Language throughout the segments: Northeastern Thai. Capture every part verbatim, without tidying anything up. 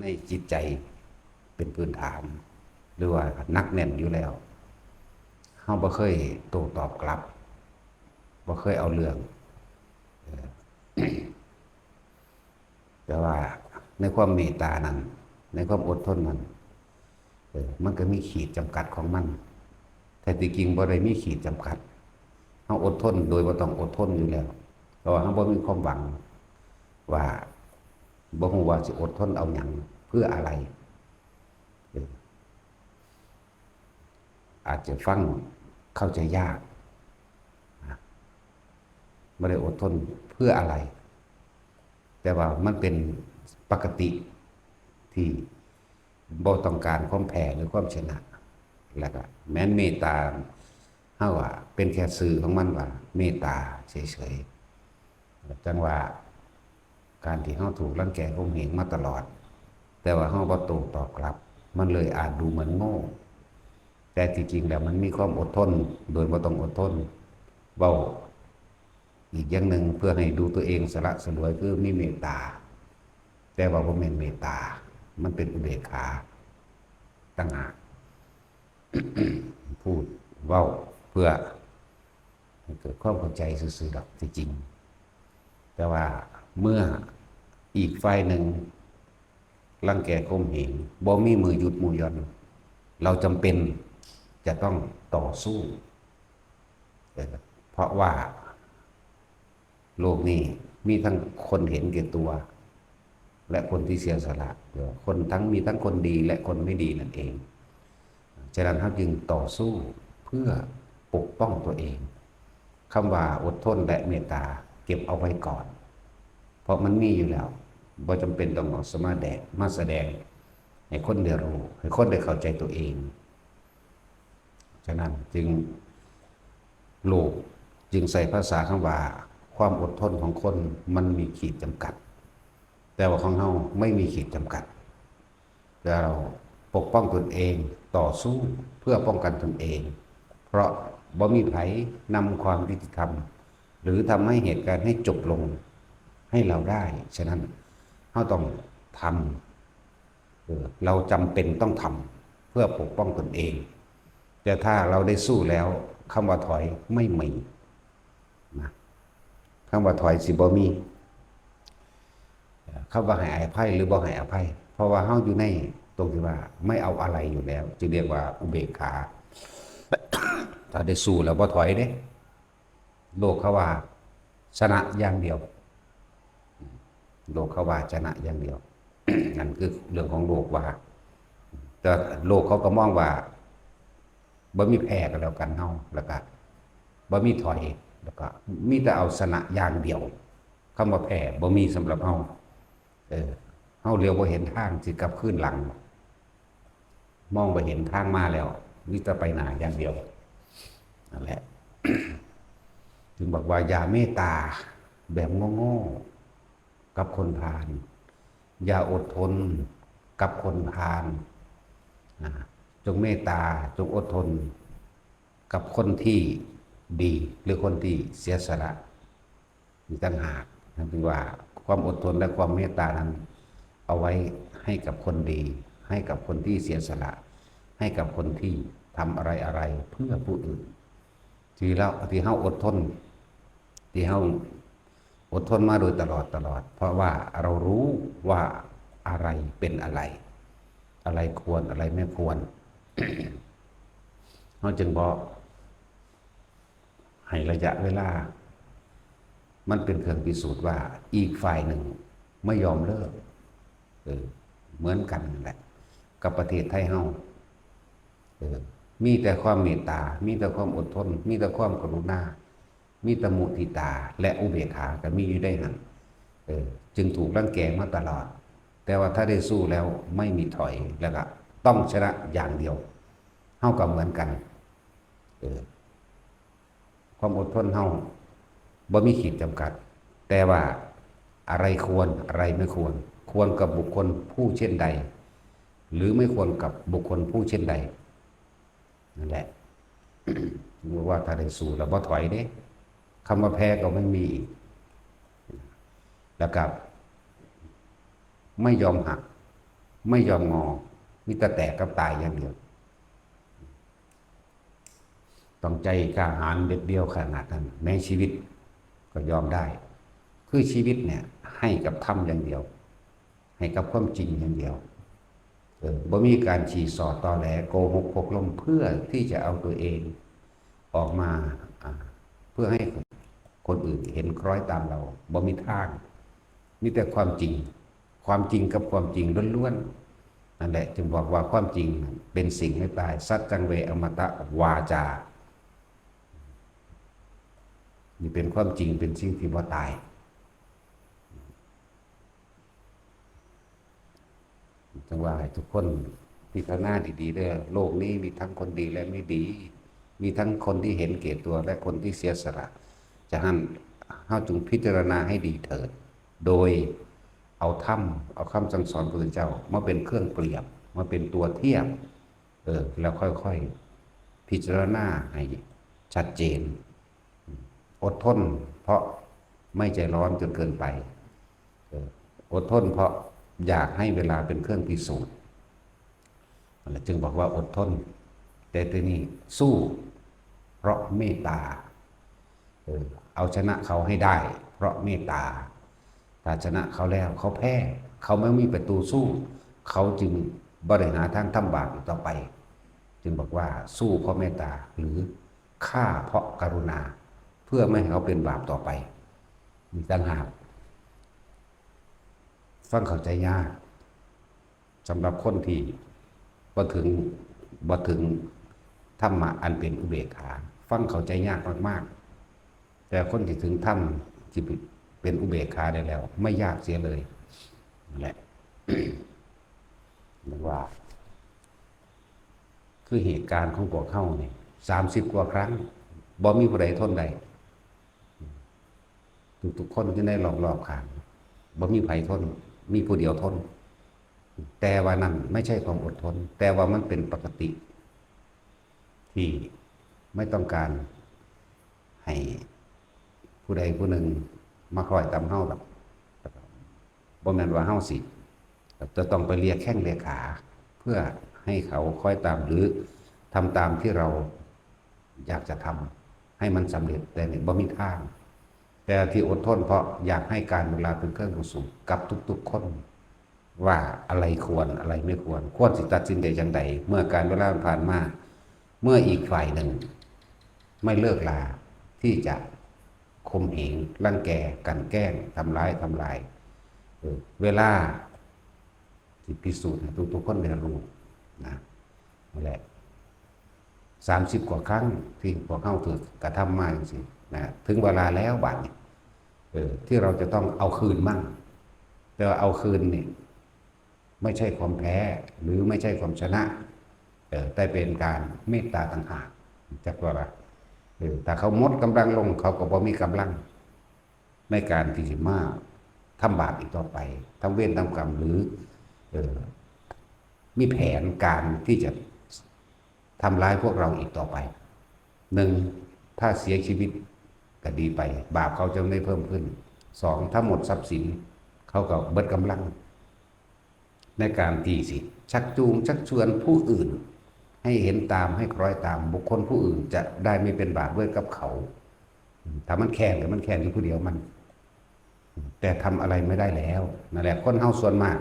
ในจิตใจเป็นพื้นฐาน หรือว่าหนักแน่นอยู่แล้ว เฮาบ่เคยโต้ตอบกลับ บ่เคยเอาเรื่อง เอ่อ แต่ว่าในความเมตตานั้น ในความอดทนนั้น เออ มันก็มีขีดจำกัดของมัน แท้ที่จริงบ่ได้มีขีดจำกัด เฮาอดทนโดยบ่ต้องอดทนอยู่แล้ว เพราะว่าเฮาบ่มีความหวังว่า บ่ฮู้ว่าสิอดทนเอาหยัง เพื่ออะไร เออ อาจจะฟังเข้าใจยากนะ บ่ได้อดทนเพื่ออะไร แต่ว่ามันเป็นปกติที่บ่ต้องการความแพ้หรือความชนะ แล้วก็แม้นเมตตา เฮาว่าเป็นแค่สื่อของมันว่าเมตตาเฉยๆ จังว่าการที่เฮาถูกรังแกข่มเหงมาตลอด แต่ว่าเฮาบ่โต้ตอบกลับ มันเลยอาจดูเหมือนโง่ แต่ที่จริงแล้วมันมีความอดทน โดยบ่ต้องอดทน เว้าอีกอย่างหนึ่งเพื่อให้ดูตัวเองสละสลวยคือมีเมตตา แต่ว่าบ่แม่นเมตตา มันเป็นอุเบกขาต่างหาก พูดเว้าเพื่อให้เกิดความเข้าใจซื่อๆดอกที่จริง แต่ว่าเมื่ออีกฝ่ายหนึ่งรังแกข่มเหง บ่มีมื้อหยุดมื้อหย่อน เราจำเป็นจะต้องต่อสู้ เออ เพราะว่าโลกนี้มีทั้งคนเห็นแก่ตัว และคนที่เสียสละ เออ คนทั้ง มีทั้งคนดีและคนไม่ดีนั่นเอง ฉะนั้นเฮาจึงต่อสู้เพื่อปกป้องตัวเอง คำว่าอดทนและเมตตาเก็บเอาไว้ก่อน เพราะมันมีอยู่แล้ว บ่จำเป็นต้องเอาสมาแดง มาแสดงให้คนได้รู้ ให้คนได้เข้าใจตัวเอง ฉะนั้นจึง โลกจึงใช้ภาษาคำว่า ความอดทนของคนมันมีขีดจำกัด แต่ว่าของเฮาไม่มีขีดจำกัด เราปกป้องตนเอง ต่อสู้เพื่อป้องกันตนเอง เพราะบ่มีไผนำความยุติธรรม หรือทำให้เหตุการณ์ให้จบลงให้เราได้ ฉะนั้นเฮาต้องทำ เออ เราจำเป็นต้องทำเพื่อปกป้องตนเอง แต่ถ้าเราได้สู้แล้ว คำว่าถอยไม่มีนะ คำว่าถอยสิบ่มี คำว่าให้อภัยหรือบ่ให้อภัย เพราะว่าเฮาอยู่ในตรงที่ว่าไม่เอาอะไรอยู่แล้ว จึงเรียกว่าอุเบกขา ถ้าได้สู้แล้วบ่ถอยเด้ โลกเขาว่าชนะอย่างเดียว โลกเขาว่าชนะอย่างเดียว นั่นคือเรื่องของโลกว่า แต่โลกเขาก็มองว่าบ่มีแพ้กันแล้วกันเฮา แล้วก็บ่มีถอย แล้วก็มีแต่เอาชนะอย่างเดียว คำว่าแพ้บ่มีสำหรับเฮา เออ เฮาเหลียวบ่เห็นทางสิกลับคืนหลัง มองบ่เห็นทางมาแล้ว มีแต่ไปหน้าอย่างเดียว นั่นแหละ ถึงบอกว่าอย่าเมตตาแบบโง่ๆกับคนพาล อย่าอดทนกับคนพาล นะ จงเมตตา จงอดทนกับคนที่ดี หรือคนที่เสียสละ อีกต่างหาก นั่นคือว่าความอดทนและความเมตตานั้น เอาไว้ให้กับคนดี ให้กับคนที่เสียสละ ให้กับคนที่ทำอะไรๆเพื่อผู้อื่น ที่เรา ที่เฮาอดทน ที่เฮาอดทนมาโดยตลอดตลอด เพราะว่าเรารู้ว่าอะไรเป็นอะไร อะไรควร อะไรไม่ควร เฮาจึงบ่ให้ระยะเวลา มันเป็นเครื่องพิสูจน์ว่าอีกฝ่ายหนึ่งไม่ยอมเลิก เออ เหมือนกันนั่นแหละ กับประเทศไทยเฮา เออ มีแต่ความเมตตา มีแต่ความอดทน มีแต่ความกรุณา มีแต่มุทิตา และอุเบกขาก็มีอยู่ได้หั่น เออ จึงถูกรังแกมาตลอด แต่ว่าถ้าได้สู้แล้วไม่มีถอย แล้วก็ต้องชนะอย่างเดียว เฮาก็เหมือนกัน เออ ความอดทนเฮาบ่มีขีดจำกัด แต่ว่าอะไรควร อะไรไม่ควร ควรกับบุคคลผู้เช่นใด หรือไม่ควรกับบุคคลผู้เช่นใด นั่นแหละ ว่าถ้าได้สู้แล้วบ่ถอยเด้ คำว่าแพ้ก็ไม่มีอีก แล้วก็ไม่ยอมหัก ไม่ยอมงอ มีแต่แตกกับตายอย่างเดียว ต้องใจกล้าหาญเด็ดเดี่ยวขนาดนั้น แม้ชีวิตก็ยอมได้ คือชีวิตเนี่ยให้กับธรรมอย่างเดียว ให้กับความจริงอย่างเดียว เออ บ่มีการฉี่สอดตอแหลโกหกพกลมเพื่อที่จะเอาตัวเองออกมา อ่า เพื่อให้คนอื่นเห็นคล้อยตามเรา บ่มีทาง มีแต่ความจริง ความจริงกับความจริงล้วนๆ นั่นแหละ จึงบอกว่าความจริงเป็นสิ่งไม่ตาย สัจจังเวอมตะวาจา นี่เป็นความจริง เป็นสิ่งที่บ่ตาย จังว่าให้ทุกคนพิจารณาดีๆเด้อ โลกนี้มีทั้งคนดีและไม่ดี มีทั้งคนที่เห็นแก่ตัวและคนที่เสียสละ ฉะนั้นเฮาจงพิจารณาให้ดีเถิด โดยเอาธรรม เอาคำสั่งสอนพระพุทธเจ้ามาเป็นเครื่องเปรียบ มาเป็นตัวเทียบ เออ แล้วค่อยๆพิจารณาให้ชัดเจน อดทนเพราะไม่ใจร้อนจนเกินไป เออ อดทนเพราะอยากให้เวลาเป็นเครื่องพิสูจน์ นั่นแหละจึงบอกว่าอดทน แต่ทีนี้สู้เพราะเมตตา เออ เอาชนะเขาให้ได้เพราะเมตตา ถ้าชนะเขาแล้วเขาแพ้ เขาไม่มีประตูสู้ เขาจึงบ่ได้หาทางทำบาปอีกต่อไป จึงบอกว่าสู้เพราะเมตตา หรือฆ่าเพราะกรุณา เพื่อไม่ให้เขาเป็นบาปต่อไป มีต่างหาก ฟังเข้าใจยาก สำหรับคนที่บ่ถึง บ่ถึงธรรมะอันเป็นอุเบกขา ฟังเข้าใจยากมากๆ แต่คนที่ถึงธรรมที่เป็นอุเบกขาได้แล้ว ไม่ยากเสียเลย นั่นแหละ เรียกว่า คือเหตุการณ์ของพวกเฮานี่ สามสิบกว่าครั้ง บ่มีผู้ใดทนได้ ทุกๆคนอยู่ในรอบๆข้าง บ่มีไผทน มีผู้เดียวทน แต่ว่านั่นไม่ใช่ความอดทน แต่ว่ามันเป็นปกติ ที่ไม่ต้องการให้ผู้ใดผู้หนึ่งมาคอยตำเฮาดอก บ่แม่นว่าเฮาสิ จะต้องไปเลียแข้งเลียขา เพื่อให้เขาคอยตาม หรือทำตามที่เราอยากจะทำให้มันสำเร็จ แต่นี่บ่มีทาง แต่ที่อดทนเพราะอยากให้การเวลาเป็นเครื่องพิสูจน์กับทุกๆคน ว่าอะไรควร อะไรไม่ควร ควรสิตัดสินใจจังใด เมื่อการเวลามันผ่านมา เมื่ออีกฝ่ายหนึ่ง ไม่เลิกลาที่จะข่มเหง รังแก กลั่นแกล้ง ทำร้าย ทำลาย เออ เวลาที่พิสูจน์ให้ทุกๆคนได้รู้นะ นั่นแหละ สามสิบกว่าครั้งที่พวกเฮาถูกกระทำมาจังซี่นะ ถึงเวลาแล้วบัดนี้ เออ ที่เราจะต้องเอาคืนมั่ง แต่ว่าเอาคืนนี่ ไม่ใช่ความแพ้ หรือไม่ใช่ความชนะ เออ แต่เป็นการเมตตาต่างหาก จักว่าล่ะ เออ ถ้าเขาหมดกำลังลง เขาก็บ่มีกำลัง ในการที่สิมาทำบาปอีกต่อไป ทำเวรทำกรรม หรือ เออ มีแผนการที่จะทำร้ายพวกเราอีกต่อไป หนึ่ง ถ้าเสียชีวิตก็ดีไป บาปเขาจะไม่เพิ่มขึ้น สอง ถ้าหมดทรัพย์สิน เขาก็เบิดกำลัง ในการที่สิชักจูงชักชวนผู้อื่น ให้เห็นตาม ให้คล้อยตาม บุคคลผู้อื่นจะได้ไม่เป็นบาปด้วยกับเขา ถ้ามันแค้นก็มันแค้นอยู่ผู้เดียวมัน แต่ทำอะไรไม่ได้แล้ว นั่นแหละ คนเฮาส่วนมาก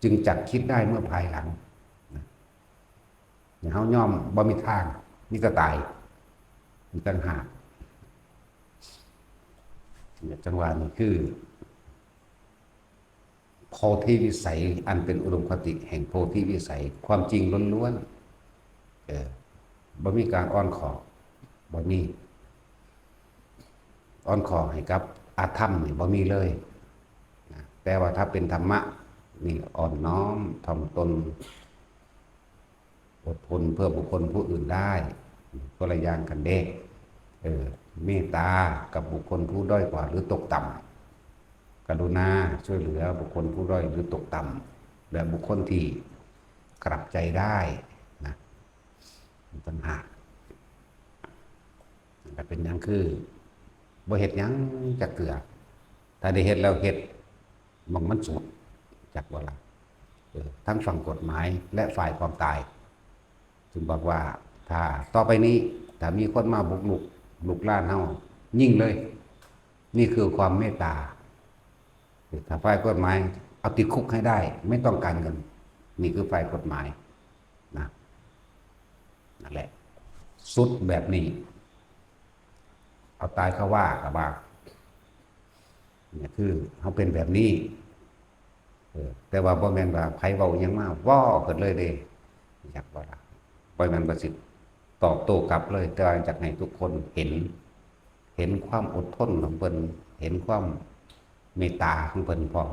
จึงจักคิดได้เมื่อภายหลังนะ เฮายอมบ่มีทาง มีแต่ตาย มีต่างหาก เนี่ย จังหวะนี้คือ โพธิวิสัย อันเป็นอุดมคติแห่งโพธิวิสัย ความจริงล้วนๆ เออ บ่มีการอ้อนขอ บ่มี อ้อนขอให้กับอธรรมนี่บ่มีเลยนะ แต่ว่าถ้าเป็นธรรมะนี่อ่อนน้อม ถ่อมตน อดทนเพื่อบุคคลผู้อื่นได้ คนละอย่างกันเด้ เออ เมตตากับบุคคลผู้ด้อยกว่าหรือตกต่ำ กรุณาช่วยเหลือบุคคลผู้ด้อยหรือตกต่ำ และบุคคลที่กลับใจได้นะ ต่างหาก แต่เป็นหยังคือบ่เฮ็ดหยังจักเทื่อ ถ้าได้เฮ็ดแล้วเฮ็ด หม่องมันสุด จักบ่ล่ะ เออ ทั้งฝั่งกฎหมายและฝ่ายความตาย จึงบอกว่า ถ้าต่อไปนี้ ถ้ามีคนมาบุกรุก รุกรานเฮา ยิงเลย นี่คือความเมตตา ถ้าฝ่ายกฎหมาย เอาติดคุกให้ได้ ไม่ต้องการเงิน นี่คือฝ่ายกฎหมายนะ นั่นแหละ สุดแบบนี้ เอาตายเขาว่ากับว่า เนี่ยคือเขาเป็นแบบนี้ เออ แต่ว่าบ่แม่นว่าไผเว้าหยังมา ว้อขึ้นเลยเด้ อยากว่าล่ะ บ่แม่นว่าสิตอบโต้กลับเลย แต่ว่าอยากให้ทุกคนเห็น เห็นความอดทนของเพิ่น เห็นความเมตตาของเพิ่นพร้อม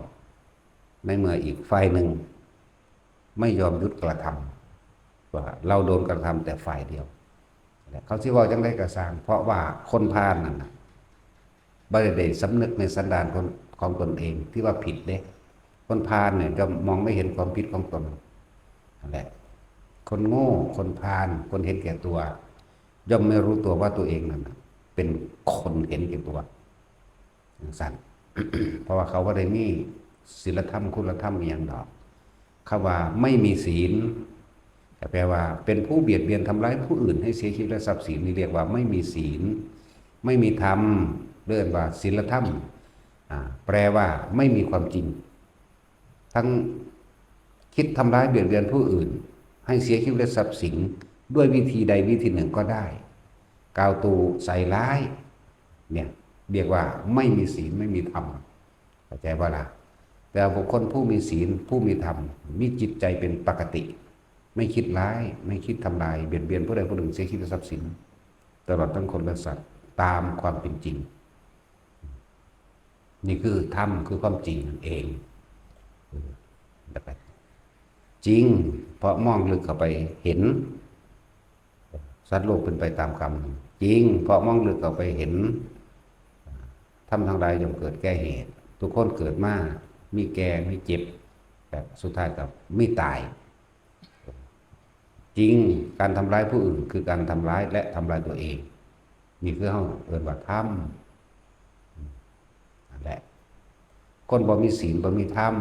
ในเมื่ออีกฝ่ายหนึ่ง ไม่ยอมหยุดกระทำ ว่าเราโดนกระทำแต่ฝ่ายเดียว เขาสิเว้าจั่งใดก็ซ่าง เพราะว่าคนพาลนั่นน่ะ บ่ได้สำนึกในสันดานของ ของตนเองที่ว่าผิดเด้ คนพาลเนี่ยจะมองไม่เห็นความผิดของตน นั่นแหละ คนโง่ คนพาล คนเห็นแก่ตัว ย่อมไม่รู้ตัวว่าตัวเองนั่นน่ะ เป็นคนเห็นแก่ตัว จั่งซั้น เพราะว่าเขาบ่ได้มีศีลธรรม คุณธรรมอิหยังดอก คำว่าไม่มีศีล ก็แปลว่าเป็นผู้เบียดเบียนทำร้ายผู้อื่นให้เสียชีวิตและทรัพย์สิน นี่เรียกว่าไม่มีศีล ไม่มีธรรม เรียกว่าศีลธรรม อ่า แปลว่าไม่มีความจริง ทั้งคิดทำร้ายเบียดเบียนผู้อื่น ให้เสียชีวิตและทรัพย์สิน ด้วยวิธีใดวิธีหนึ่งก็ได้ กล่าวตู่ใส่ร้าย เนี่ย เรียกว่าไม่มีศีล ไม่มีธรรม เข้าใจบ่ล่ะ แต่บุคคลผู้มีศีล ผู้มีธรรม มีจิตใจเป็นปกติ ไม่คิดร้าย ไม่คิดทำลาย เบียดเบียนผู้ใดผู้หนึ่ง เสียชีวิตและทรัพย์สิน ตลอดทั้งคนและสัตว์ ตามความเป็นจริง นี่คือธรรม คือความจริงนั่นเอง เออ แล้วก็จริง เพราะมองลึกเข้าไปเห็น สัตว์โลกเป็นไปตามกรรม จริง เพราะมองลึกเข้าไปเห็น ธรรมทั้งหลายย่อมเกิดแก่เหตุ ทุกคนเกิดมา มีแก่ มีเจ็บ แต่สุดท้ายก็มีตาย จริง การทำร้ายผู้อื่นคือการทำร้ายและทำลายตัวเอง นี่คือเฮาเอิ้นว่าธรรม นั่นแหละ คนบ่มีศีล บ่มีธรรม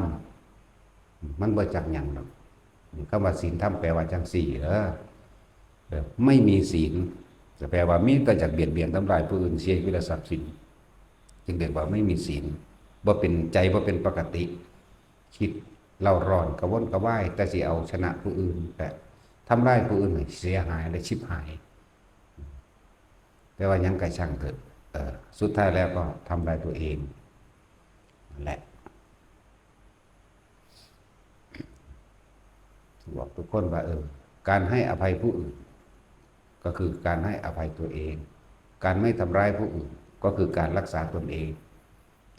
มันบ่จักหยังดอก นี่คำว่าศีลธรรมแปลว่าจั่งซี้เด้อ เออ ไม่มีศีล ก็แปลว่ามีแต่อยากเบียดเบียนทำร้ายผู้อื่น เสียชีวิตและทรัพย์สิน จึงเรียกว่าไม่มีศีล บ่เป็น ใจบ่เป็นปกติ คิดเร่าร้อนกระวนกระวาย แต่สิเอาชนะผู้อื่น แต่ทำร้ายผู้อื่นให้เสียหายและฉิบหาย แต่ว่าหยังก็ช่างเถอะ เออ สุดท้ายแล้วก็ทำลายตัวเอง นั่นแหละ บอกทุกคนว่า เออ การให้อภัยผู้อื่น ก็คือการให้อภัยตัวเอง การไม่ทำร้ายผู้อื่น ก็คือการรักษาตนเอง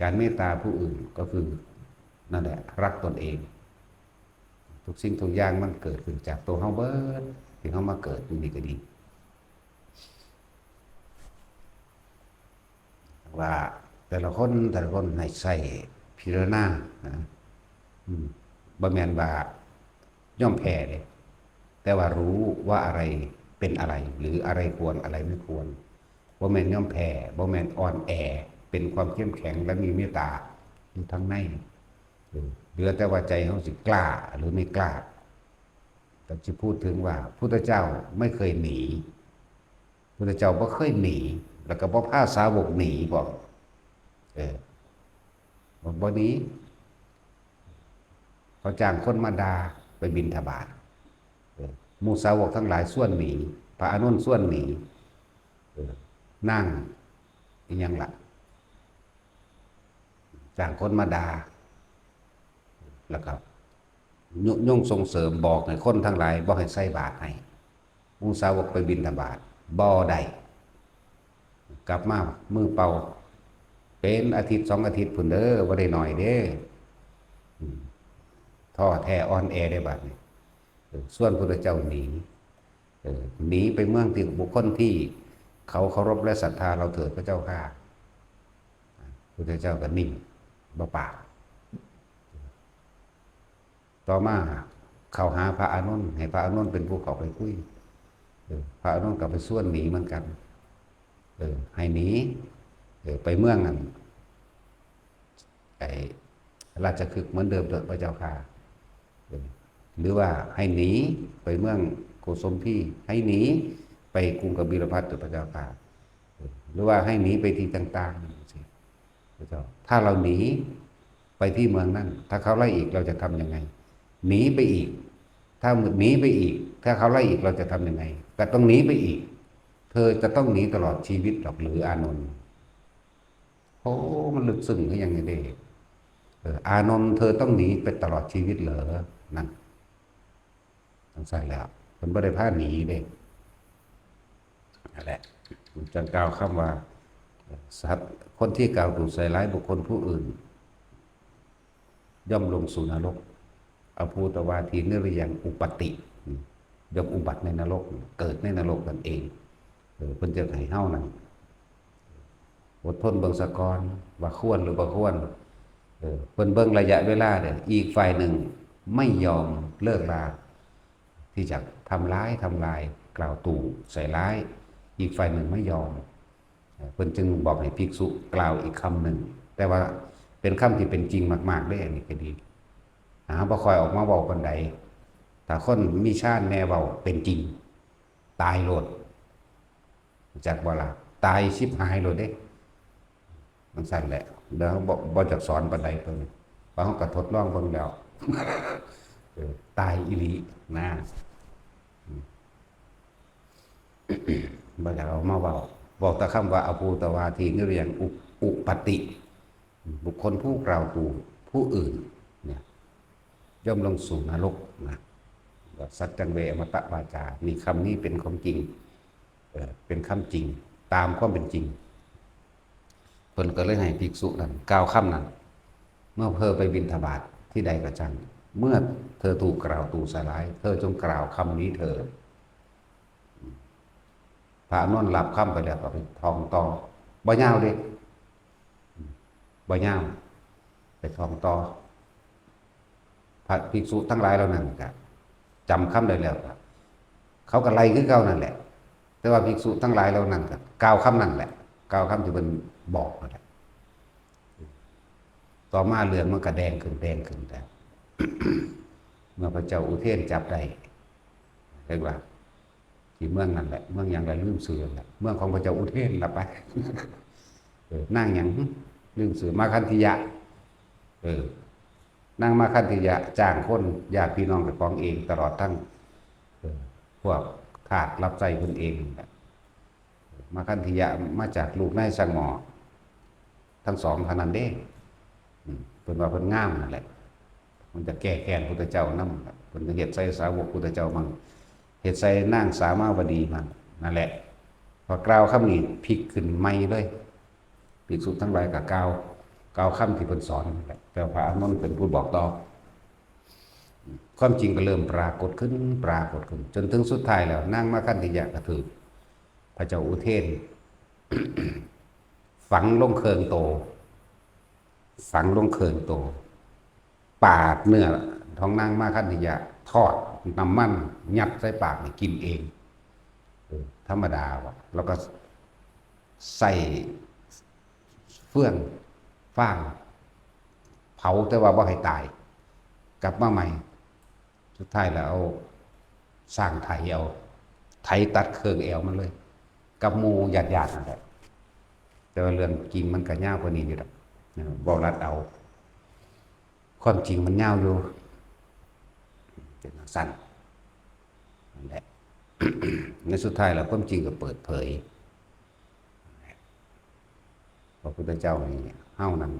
การเมตตาผู้อื่น ก็คือ นั่นแหละ รักตนเอง ทุกสิ่งทุกอย่างมันเกิดขึ้นจากตัวเฮาเบิด ที่เฮามาเกิดอยู่นี่ก็ดี ว่าแต่ละคน แต่ละคนให้ใช้พิจารณานะ อืม บ่แม่นว่ายอมแพ้เด้ แต่ว่ารู้ว่าอะไรเป็นอะไร หรืออะไรควร อะไรไม่ควร บ่แม่นยอมแพ้ บ่แม่นอ่อนแอ เป็นความเข้มแข็งและมีเมตตาอยู่ทั้งใน เออ เหลือแต่ว่าใจเฮาสิกล้าหรือไม่กล้า ก็สิพูดถึงว่าพุทธเจ้าไม่เคยหนี พุทธเจ้าบ่เคยหนี แล้วก็บ่พาสาวกหนี บอก เออ บ่ บ่หนี เขาจ้างคนมาด่าไปบิณฑบาต เออ หมู่สาวกทั้งหลายชวนหนี พระอานนท์ชวนหนี เออ นางอิหยังล่ะ จ้างคนมาด่า แล้วก็ยุยงส่งเสริมบอกให้คนทั้งหลายบ่ให้ใส่บาตรให้ หมู่สาวกไปบิณฑบาต บ่ได้ กลับมามือเปล่า เป็นอาทิตย์สองอาทิตย์พุ้นเด้อ บ่ได้น้อยเด้ อืม ท้อแท้อ่อนแอได้บัดนี้ เออ ชวนพุทธเจ้าหนี เออ หนีไปเมืองที่บุคคลที่เขาเคารพและศรัทธาเราเถิดพระเจ้าข้า พุทธเจ้าก็นิ่ง บ่ปาก ต่อมาเข้าหาพระอานนท์ ให้พระอานนท์เป็นผู้เข้าไปคุย เออ พระอานนท์ก็ไปชวนหนีเหมือนกัน เออ ให้หนี เออ ไปเมืองนั้น ไอ้ราชคฤห์เหมือนเดิมเถอะพระเจ้าข้า หรือว่าให้หนีไปเมืองโกสมพี ให้หนีไปกรุงกบิลพัสดุพระเจ้าค่ะ หรือว่าให้หนีไปที่ต่างๆสิพระเจ้า ถ้าเราหนีไปที่เมืองนั้น ถ้าเขาไล่อีกเราจะทำยังไง หนีไปอีก ถ้าหนีไปอีก ถ้าเขาไล่อีกเราจะทำยังไง ก็ต้องหนีไปอีก เธอจะต้องหนีตลอดชีวิตหรอกหรืออานนท์ โอ้ มันลึกซึ้งคือหยังนี่เด้ เออ อานนท์ เธอต้องหนีไปตลอดชีวิตเหรอ นั่น จั่งซั่นแหล้ว เพิ่นบ่ได้พาหนีเด้ นั่นแหละ จั่งกล่าวคำว่า สัตว์ คนที่กล่าวดูใส่ร้ายบุคคลผู้อื่น ย่อมลงสู่นรก อภูตวาทีนริยังอุปัตติ ย่อมอุบัติในนรก เกิดในนรกนั่นเอง เออ เพิ่นจะให้เฮานั่น อดทนเบิ่งซะก่อน ว่าควรหรือบ่ควร เออ เพิ่นเบิ่งระยะเวลาเด้อ อีกฝ่ายหนึ่งไม่ยอมเลิกลา ที่จะทำร้าย ทำลาย กล่าวตู่ใส่ร้าย อีกฝ่ายหนึ่งไม่ยอม เออ เพิ่นจึงบอกให้ภิกษุกล่าวอีกคำหนึ่ง แต่ว่าเป็นคำที่เป็นจริงมากๆเด้ อันนี้ก็ดี หาบ่ค่อยออกมาเว้าปานใด ถ้าคนมีฌานแน่เว้าเป็นจริง ตายโลด จักบ่ล่ะ ตายชิบหายโลดเด้ มันซั่นแหละ แล้วบ่ บ่จักสอนปานใดตัวนี้ เพราะเฮาก็ทดลองเบิ่งแล้ว เออ ตายอีหลีนะ อืม บ่อยากเอามาเว้า เว้าแต่คำว่าอภูตวาทีนริยังอุ อุปัตติ บุคคลผู้กล่าวตู่ผู้อื่นเนี่ย ย่อมลงสู่นรกนะ สัจจังเวอมตะวาจา นี่คำนี้เป็นของจริง เอ่อ เป็นคำจริง ตามความเป็นจริง เพิ่นก็เลยให้ภิกษุนั้นกล่าวคำนั้น เมื่อเธอไปบิณฑบาตที่ใดก็ช่าง เมื่อเธอถูกกล่าวตู่ใส่ร้าย เธอจงกล่าวคำนี้เถิด พระอานนท์รับคำไปแล้วก็ไปท่องต่อ บ่ยาวเด้ บ่ยาว ไปท่องต่อ พระภิกษุทั้งหลายเหล่านั้นก็จำคำได้แล้วก็ เขาก็ไล่คือเก่านั่นแหละ แต่ว่าภิกษุทั้งหลายเหล่านั้นก็กล่าวคำนั้นแหละ กล่าวคำที่เพิ่นบอกนั่นแหละ ต่อมาเรื่องมันก็แดงขึ้น แดงขึ้นแล้ว เมื่อพระเจ้าอุเทนจับได้ เรียกว่า ที่เมืองนั่นแหละ เมืองหยังล่ะ ลืมชื่อนั่นแหละ เมืองของพระเจ้าอุเทนล่ะไป เออ นางหยัง หึ ลืมชื่อ มาคันธิยะ เออ นางมาคันธิยะจ้างคน ญาติพี่น้องเจ้าของเอง ตลอดทั้ง เออ พวกทาสรับใช้เพิ่นเองนั่นแหละ มาคันธิยะมาจากลูกนายช่างหม้อ ทั้งสองเท่านั้นเด้ อืม เพิ่นว่าเพิ่นงามนั่นแหละ มันจะแก้แค้นพุทธเจ้านำ เพิ่นจะเฮ็ดใส่สาวกพุทธเจ้ามั่ง เฮ็ดใส่นางสามาวดีมั่ง นั่นแหละ พอกล่าวคำนี้พลิกขึ้นใหม่เลย ภิกษุทั้งหลายก็กล่าว กล่าวคำที่เพิ่นสอนนั่นแหละ แต่พระอานนท์เป็นผู้บอกต่อ ความจริงก็เริ่มปรากฏขึ้น ปรากฏขึ้น จนถึงสุดท้ายแล้ว นางมาคันธิยะก็ถูกพระเจ้าอุเทน ฝังลงเครื่องโต ฝังลงเครื่องโต ปาดเนื้อของนางมาคันธิยะ ทอดน้ำมัน ยัดใส่ปากให้กินเอง เออ ธรรมดาว่ะ แล้วก็ใส่เฟืองฟาง เผาแต่ว่าบ่ให้ตาย กลับมาใหม่ สุดท้ายแล้วเอาช้างไถเอา ไถตัดเครื่องแอวมันเลย กับหมู่ญาติๆนั่นแหละ แต่ว่าเรื่องจริงมันก็ยาวกว่านี้อยู่ดอก เออ เว้าลัดเอา ความจริงมันยาวอยู่ เป็นจั่งซั้น นั่นแหละ ในสุดท้ายแล้วความจริงก็เปิดเผย พระพุทธเจ้าให้เฮานั้น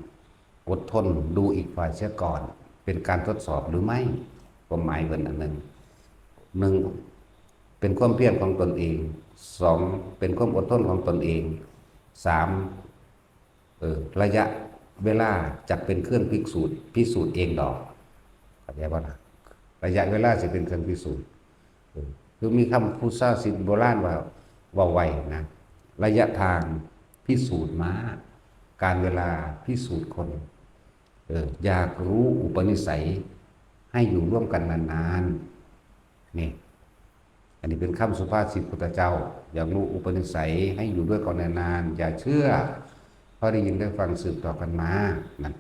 อดทนดูอีกฝ่ายเสียก่อน เป็นการทดสอบหรือไม่ ความหมายเพิ่นอันหนึ่ง หนึ่ง เป็นความเพียรของตนเอง สอง เป็นความอดทนของตนเอง สาม เออ ระยะเวลาจะเป็นเครื่องพิสูจน์ พิสูจน์เองดอก เข้าใจบ่ล่ะ ระยะเวลาสิเป็นเครื่องพิสูจน์ เออ คือมีคำพุทธภาษิตโบราณว่า เว้าไว้นะ ระยะทางพิสูจน์ม้า กาลเวลาพิสูจน์คน เออ อยากรู้อุปนิสัย ให้อยู่ร่วมกันนานๆ นี่ อันนี้เป็นคำสุภาษิตพุทธเจ้า อยากรู้อุปนิสัย ให้อยู่ด้วยกันนานๆ อย่าเชื่อ เพราะได้ยินได้ฟังสืบต่อกันมา นั่น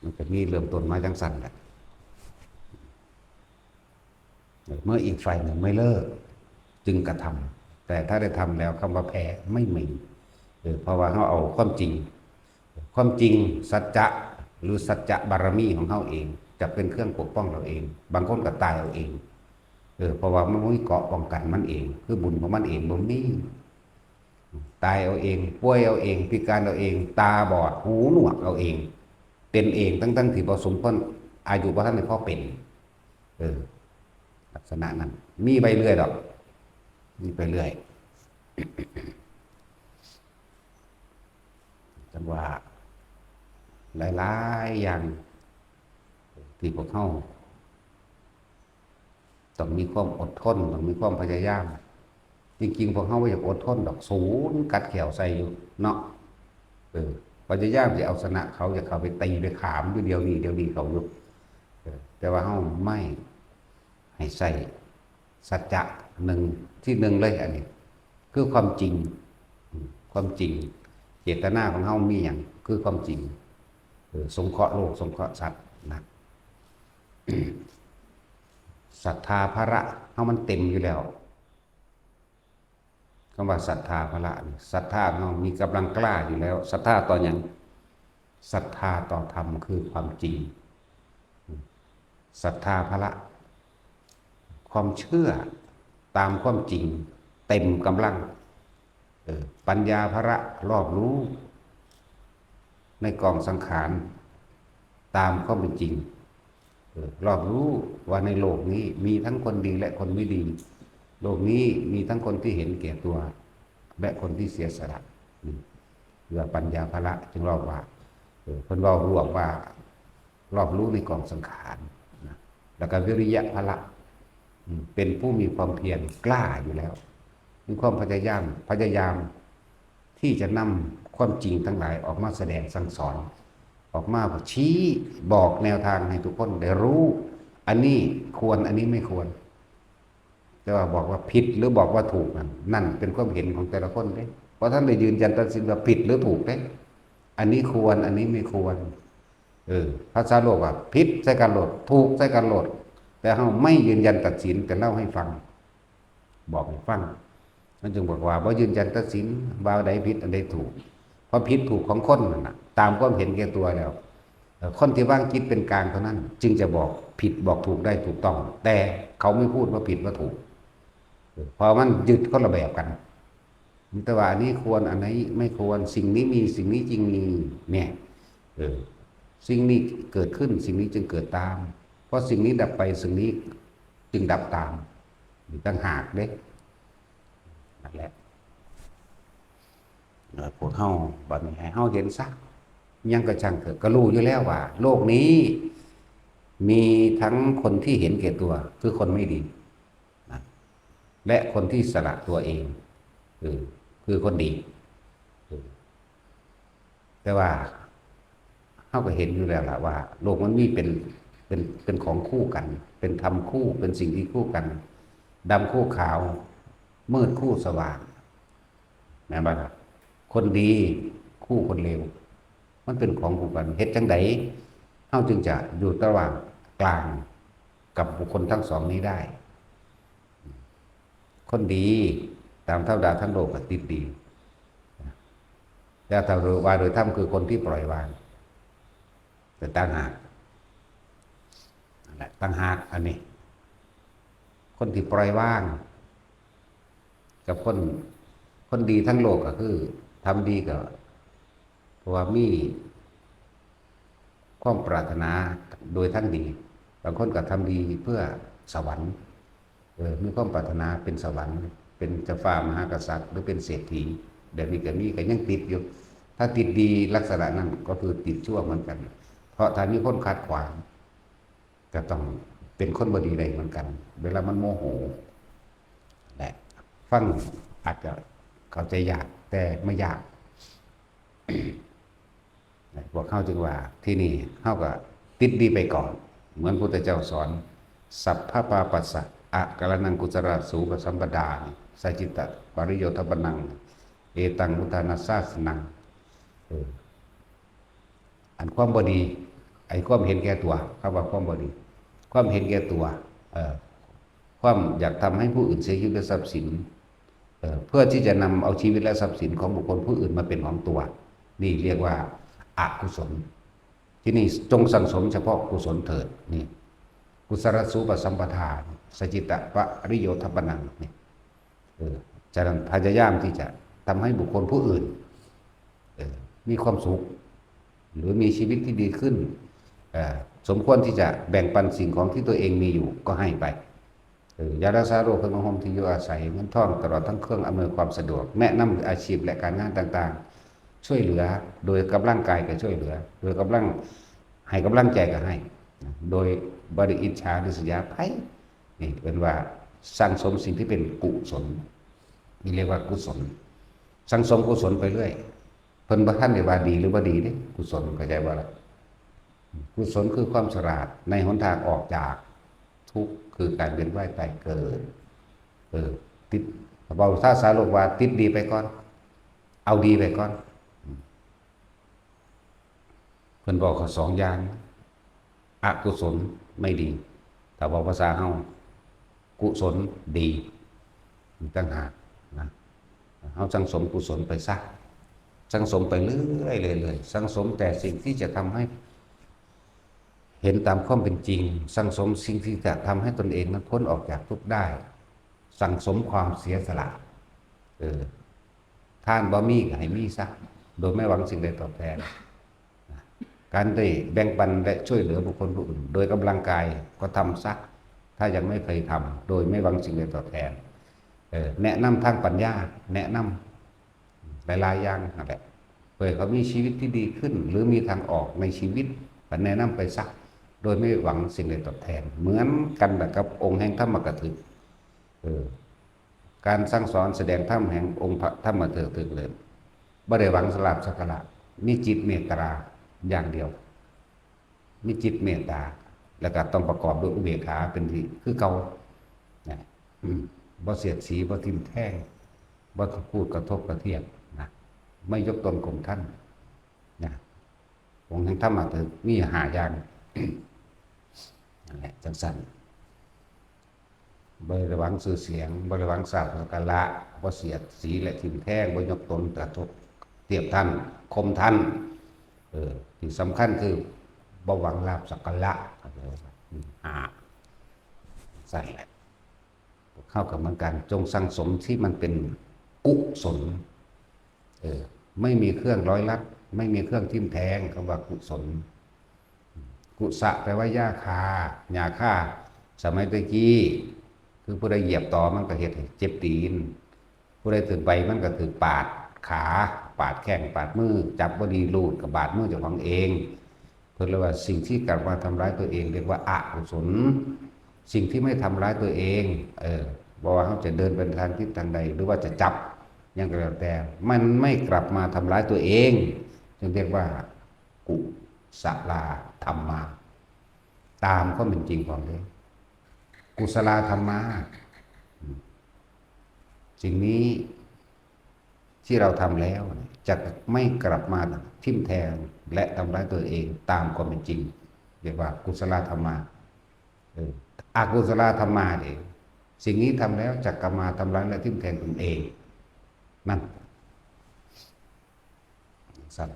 มันก็มีเริ่มต้นมาจั่งซั้นแหละ เมื่ออีกฝ่ายหนึ่งไม่เลิก จึงกระทำ แต่ถ้าได้ทำแล้วคำว่าแพ้ไม่มี เออ เพราะว่าเราเอาความจริง ความจริง สัจจะ หรือสัจจะบารมีของเราเอง จะเป็นเครื่องปกป้องเราเอง บางคนก็ตายเอาเอง เออ เพราะว่ามันบ่มีเกราะป้องกันมันเอง คือบุญของมันเองบ่มี ตายเอาเอง ป่วยเอาเอง พิการเอาเอง ตาบอด หูหนวกเอาเอง เป็นเอง ทั้งๆที่บ่สมควร อายุบ่ทันได้พอเป็น เออ ลักษณะนั้น มีไปเรื่อยดอก มีไปเรื่อย จังว่า หลายๆอย่าง ที่พวกเรา ต้องมีความอดทน ต้องมีความพยายาม จริงๆ พวกเราบ่อยากอดทนดอก สูนกัดแข้วใส่อยู่เนาะ เออ พยายามสิเอาชนะเขา อยากเข้าไปตีไปขามอยู่เดี๋ยวนี้ เดี๋ยวนี้เขาอยู่ เออ แต่ว่าเราไม่ ให้ใส่สัจจะหนึ่ง ที่หนึ่งเลย อันนี้ คือความจริง อืม ความจริง เจตนาของเรามีหยัง คือความจริง เออ สงเคราะห์โลก สงเคราะห์สัตว์นะ ศรัทธาพละเรามันเต็มอยู่แล้ว คำว่าศรัทธาพละนี่ ศรัทธาของเรามีกำลังกล้าอยู่แล้ว ศรัทธาต่อหยัง ศรัทธาต่อธรรมคือความจริง ศรัทธาพละ ความเชื่อตามความจริงเต็มกำลัง เออ ปัญญาพละ รอบรู้ ในกองสังขาร ตามความเป็นจริง เออ รอบรู้ว่าในโลกนี้มีทั้งคนดีและคนไม่ดี โลกนี้มีทั้งคนที่เห็นแก่ตัว และคนที่เสียสละ อืม เพื่อปัญญาพละ จึงเรียกว่า เออ เพิ่นเว้ารวมว่า รอบรู้ในกองสังขารนะ แล้วก็วิริยะพละ อืม เป็นผู้มีความเพียรกล้าอยู่แล้ว มีความพยายาม พยายามที่จะนำความจริงทั้งหลายออกมาแสดงสั่งสอน ออกมาชี้บอกแนวทางให้ทุกคนได้รู้ อันนี้ควร อันนี้ไม่ควร แต่ว่าบอกว่าผิดหรือบอกว่าถูกนั่น นั่นเป็นความเห็นของแต่ละคนเด้ เพราะท่านได้ยืนยันตัดสินว่าผิดหรือถูกเด้ อันนี้ควร อันนี้ไม่ควร เออ ภาษาโลกว่าผิดใส่กันโลด ถูกใส่กันโลด แต่เราไม่ยืนยันตัดสิน แต่เล่าให้ฟัง บอกให้ฟัง มันจึงบอกว่าบ่ยืนยันตัดสินว่าอันใดผิดอันใดถูก เพราะผิดถูกของคนนั่นน่ะ ตามความเห็นแก่ตัวแล้ว เอ่อ คนที่วางจิตเป็นกลางเท่านั้น จึงจะบอกผิดบอกถูกได้ถูกต้อง แต่เขาไม่พูดว่าผิดว่าถูก เออ เพราะมันยึดคนละแบบกัน แต่ว่าอันนี้ควร อันนี้ไม่ควร สิ่งนี้มี สิ่งนี้จึงมี เนี่ย เออ สิ่งนี้เกิดขึ้น สิ่งนี้จึงเกิดตาม เพราะสิ่งนี้ดับไป สิ่งนี้จึงดับตาม อีกต่างหากเด้ นั่นแหละ เอ่อ พวกเฮาบัดนี้ให้เฮาเห็นซะ ยังกระช่างเถอะ ก็รู้อยู่แล้วว่า โลกนี้มีทั้งคนที่เห็นแก่ตัว คือคนไม่ดีนะ และคนที่สละตัวเอง คือ คือคนดี คือ แต่ว่าเฮาก็เห็นอยู่แล้วล่ะว่า โลกมันมีเป็น เป็น เป็นของคู่กัน เป็นธรรมคู่ เป็นสิ่งที่คู่กัน ดำคู่ขาว มืดคู่สว่าง แม่นบ่ล่ะ คนดีคู่คนเลว มันเป็นของคู่กัน เฮ็ดจั่งใดเฮาจึงจะอยู่ระหว่างกลางกับบุคคลทั้งสองนี้ได้ คนดีตามธรรมดาทั้งโลกก็ติดดี แต่ถ้าว่าโดยธรรมคือคนที่ปล่อยวาง แต่ต่างหาก นั่นแหละ ต่างหากอันนี้ คนที่ปล่อยวาง กับคน คนดีทั้งโลกก็คือทำดีก็ เพราะว่ามีความปรารถนาโดยทั้งดี บางคนก็ทำดีเพื่อสวรรค์ เออ มีความปรารถนาเป็นสวรรค์ เป็นเจ้าฟ้ามหากษัตริย์ หรือเป็นเศรษฐี แบบนี้ก็มี ก็ยังติดอยู่ ถ้าติดดีลักษณะนั้นก็คือติดชั่วเหมือนกัน เพราะถ้ามีคนขัดขวาง ก็ต้องเป็นคนบ่ดีได้เหมือนกัน เวลามันโมโห และฟังอาจจะเข้าใจยาก แต่ไม่ยาก พวกเฮาจึงว่าที่นี่เฮาก็ติดดีไปก่อน เหมือนพุทธเจ้าสอน สัพพปาปัสสะอะกะรณังกุศลาสูปสัมปดา สัจจิตตปริโยธปนัง เอตังพุทธานาสาสนัง เออ อันความบ่ดี ไอ้ความเห็นแก่ตัว คำว่าความบ่ดี ความเห็นแก่ตัว เออ ความอยากทำให้ผู้อื่นเสียชีวิตและทรัพย์สิน เอ่อ เพื่อที่จะนำเอาชีวิตและทรัพย์สินของบุคคลผู้อื่นมาเป็นของตัว นี่เรียกว่าอกุศล ที่นี่จงสั่งสมเฉพาะกุศลเถิด นี่ กุศลสูปสัมปทา สจิตตปริโยธปนัง นี่ เออ ฉะนั้นพยายามที่จะทำให้บุคคลผู้อื่น เออ มีความสุข หรือมีชีวิตที่ดีขึ้น เอ่อ สมควรที่จะแบ่งปันสิ่งของที่ตัวเองมีอยู่ก็ให้ไป เออ ยารักษาโรค เครื่องนุ่งห่มที่อยู่อาศัย เงินทอง ตลอดทั้งเครื่องอำนวยความสะดวก แนะนำอาชีพและการงานต่างๆ ช่วยเหลือ โดยกำลังกายก็ช่วยเหลือ โดยกำลัง ให้กำลังใจก็ให้ โดยบ่ได้อิจฉาริษยาไผ นี่เป็นว่าสั่งสมสิ่งที่เป็นกุศล นี่เรียกว่ากุศล สั่งสมกุศลไปเรื่อย เพิ่นบ่ทันได้ว่าดีหรือบ่ดีเด้ กุศล เข้าใจบ่ล่ะ กุศลคือความฉลาดในหนทางออกจากทุกข์ คือการเวียนว่ายตายเกิด เออ ติด เว้าภาษาโลกว่าติดดีไปก่อน เอาดีไปก่อน เพิ่นบอกเขาสองอย่าง อกุศลไม่ดี ถ้าเว้าภาษาเฮา กุศลดี อีกต่างหากนะ เฮาสั่งสมกุศลไปซะ สั่งสมไปเรื่อยๆ เรื่อยๆ สั่งสมแต่สิ่งที่จะทำให้ เห็นตามความเป็นจริง สั่งสมสิ่งที่จะทำให้ตนเองนั้นพ้นออกจากทุกข์ได้ สั่งสมความเสียสละ เออ ทานบ่มีก็ให้มีซะ โดยไม่หวังสิ่งใดตอบแทน การได้แบ่งปันและช่วยเหลือบุคคลผู้อื่น โดยกำลังกายก็ทำซะ ถ้ายังไม่เคยทำ โดยไม่หวังสิ่งใดตอบแทน เออ แนะนำทางปัญญา แนะนำหลายๆ อย่างนั่นแหละ เพื่อให้เขามีชีวิตที่ดีขึ้น หรือมีทางออกในชีวิต ก็แนะนำไปซะ โดยไม่หวังสิ่งใดตอบแทน เหมือนกันกับองค์แห่งธรรมกถึก เออ การสั่งสอนแสดงธรรมแห่งองค์พระธรรมกถึกเลย บ่ได้หวังลาภสักการะ มีจิตเมตตาอย่างเดียว มีจิตเมตตา แล้วก็ต้องประกอบด้วยอุเบกขาเป็นที่ คือเก่า นะ อืม บ่เสียดสี บ่ทิ่มแทง บ่พูดกระทบกระเทียบนะ ไม่ยกตนข่มท่านนะ องค์แห่งธรรมะคือมีห้าอย่าง นั่นแหละ จังซั่น บ่ได้หวังชื่อเสียง บ่ได้หวังลาภสักการะ บ่เสียดสีและทิ่มแทง บ่ยกตนกระทบเทียบท่าน ข่มท่าน เออ ที่สำคัญคือบ่หวังลาภสักการะ ห้า ซั่นแหละ พวกเฮาก็เหมือนกัน จงสั่งสมที่มันเป็นกุศล เออ ไม่มีเครื่องร้อยลัด ไม่มีเครื่องทิ่มแทง คำว่ากุศล กุสะแปลว่าหญ้าคา หญ้าคา สมัยตะกี้ คือผู้ใดเหยียบตอมันก็เฮ็ดให้เจ็บตีน ผู้ใดถืกใบมันก็ถืกปาดขา ปาดแข้ง ปาดมือ จับบ่ดีรูดก็บาดมือเจ้าของเอง เพิ่นเรียกว่าสิ่งที่กลับมาทำร้ายตัวเองเรียกว่าอกุศล สิ่งที่ไม่ทำร้ายตัวเอง เออ บ่ว่าเฮาจะเดินไปทางทิศทางใด หรือว่าจะจับหยังก็แล้วแต่ มันไม่กลับมาทำร้ายตัวเอง จึงเรียกว่ากุศลาธัมมา ตามความเป็นจริงของเรื่อง กุศลาธัมมา สิ่งนี้ที่เราทำแล้วจะไม่กลับมาทิ่มแทงและทำร้ายตัวเองตามความเป็นจริง เรียกว่ากุศลาธัมมา เออ อกุศลาธัมมาเนี่ย สิ่งนี้ทำแล้วจะกลับมาทำร้ายและทิ่มแทงตนเอง นั่น สั่น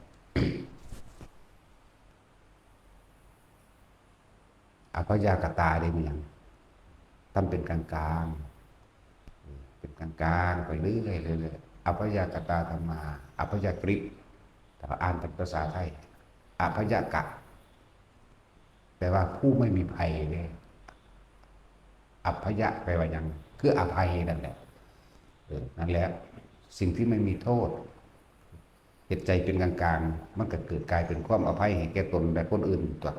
อัพพยากตาได้มีหยัง ทำเป็นกลางๆ เป็นกลางๆ ไปเรื่อยๆ เรื่อยๆ อัพพยากตาธัมมา อัพพยากฤต ถ้าอ่านเป็นภาษาไทย อัพพยากะ แปลว่าผู้ไม่มีภัยเนี่ย อัพพยะแปลว่าหยัง คืออภัยนั่นแหละ เออ นั่นแหละ สิ่งที่ไม่มีโทษ เฮ็ดใจเป็นกลางๆ มันก็เกิดกลายเป็นความอภัยให้แก่ตนและคนอื่นตั๊ว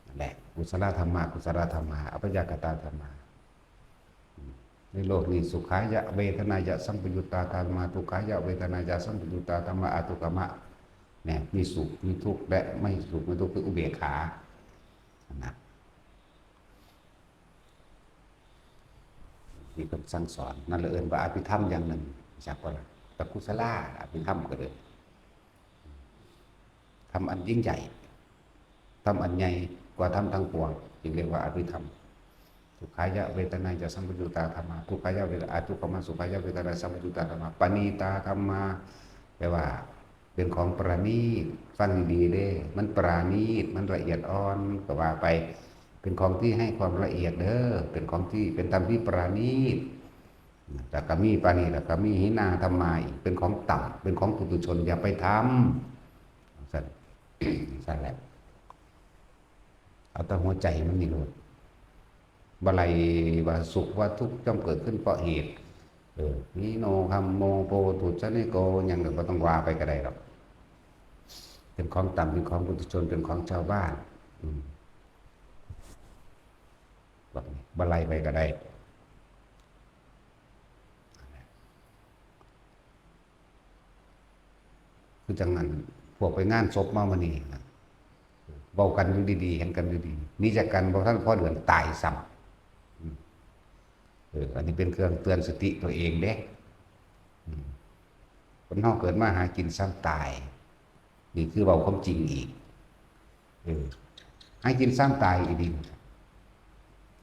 นั่นแหละ กุศลธัมมา กุศลธัมมา อัพพยากตาธัมมา ในโลกนี้ สุขายะเวทนายะสัมปยุตตาธัมมา ทุกขายะเวทนายะสัมปยุตตาธัมมา อทุกขมะ เนี่ย มีสุข มีทุกข์ และไม่สุข ไม่ทุกข์ คืออุเบกขา นะ ที่เพิ่นสั่งสอน นั่นแหละเอิ้นว่าอภิธรรมอย่างหนึ่ง จักบ่ล่ะ ตระกุศลา อภิธรรมก็เลย ธรรมอันยิ่งใหญ่ ธรรมอันใหญ่กว่าธรรมทั้งปวง จึงเรียกว่าอภิธรรม สุขายะเวทนายะสัมปยุตตาธัมมา ทุกขายะเวท อทุกขมสุขายะเวทนาสัมปยุตตาธัมมา ปณีตาธัมมา แปลว่าเป็นของประณีต ฟังดีๆ เด้ มันประณีต มันละเอียดอ่อน ก็ว่าไป เป็นของที่ให้ความละเอียดเด้อ เป็นของที่ เป็นธรรมที่ประณีต แล้วก็มีปานี แล้วก็มีหินาธัมมาอีก เป็นของต่ำ เป็นของปุถุชน อย่าไปทำ สั่น สั่นแหละ เอาแต่หัวใจมันนี่โลด บ่ไล่ว่าสุขว่าทุกข์ย่อมเกิดขึ้นเพราะเหตุ เออ นิโนธัมโมโพธุชนิโก หยังก็บ่ต้องว่าไปก็ได้ดอก เป็นของต่ำ เป็นของปุถุชน เป็นของชาวบ้าน อืม แบบนี้ บ่ไล่ไปก็ได้ คือจังนั้น พวกไปงานศพมามื้อนี้นะ เว้ากันอยู่ดีๆ เห็นกันอยู่ดี หนีจากกันบ่ทันพอเดือนตายซ้ำ อืม เออ อันนี้เป็นเครื่องเตือนสติตัวเองเด้ อืม คนเฮาเกิดมาหากินซ้ำตาย นี่คือเว้าความจริงอีก เออ หากินซ้ำตายอีกดี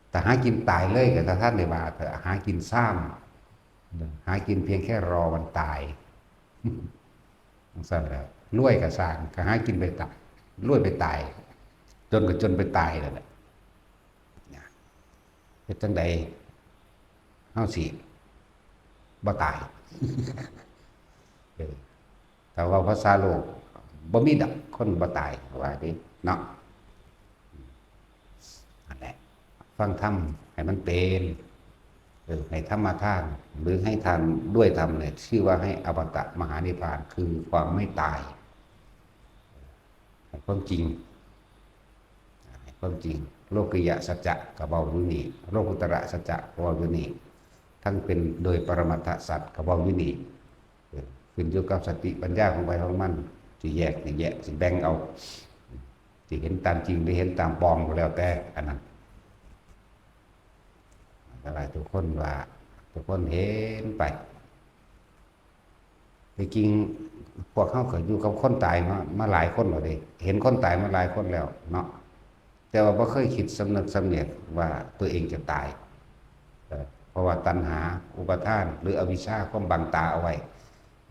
แต่หากินตายเลยก็ถ้าท่านได้ว่าเถอะ หากินซ้ำ หากินเพียงแค่รอวันตาย จั่งซั้นแหล้ว รวยก็ซ่าง ก็หากินไปตาย รวยไปตาย จนก็จนไปตายนั่นแหละ นะ เฮ็ดจั่งใด เฮาสิบ่ตาย เออ ถ้าเว้าภาษาโลก บ่มีดอกคนบ่ตาย ว่าเด้ เนาะ นั่นแหละ ฟังธรรมให้มันเป็น เออ ให้ธรรมทาน หรือให้ทานด้วยธรรมเนี่ย ชื่อว่าให้อมตะมหานิพพาน คือความไม่ตาย ให้ความจริง ให้ความจริง โลกิยสัจจะก็เว้าอยู่นี่ โลกุตระสัจจะก็เว้าอยู่นี่ ทั้งเป็นโดยปรมัตถสัจก็เว้าอยู่นี่ เออ ขึ้นอยู่กับสติปัญญาของไผของมัน สิแยก สิแยก สิแบ่งเอา สิเห็นตามจริง หรือเห็นตามปลอมก็แล้วแต่ อันนั้น ก็หลายทุกคนว่า ทุกคนเห็นไป ที่จริงพวกเฮาก็อยู่กับคนตายมา มาหลายคนแล้วเด้ เห็นคนตายมาหลายคนแล้วเนาะ แต่ว่าบ่เคยคิดสำนึกสำนึกว่าตัวเองจะตาย เอ่อ เพราะว่าตัณหา อุปาทาน หรืออวิชชา ความบังตาเอาไว้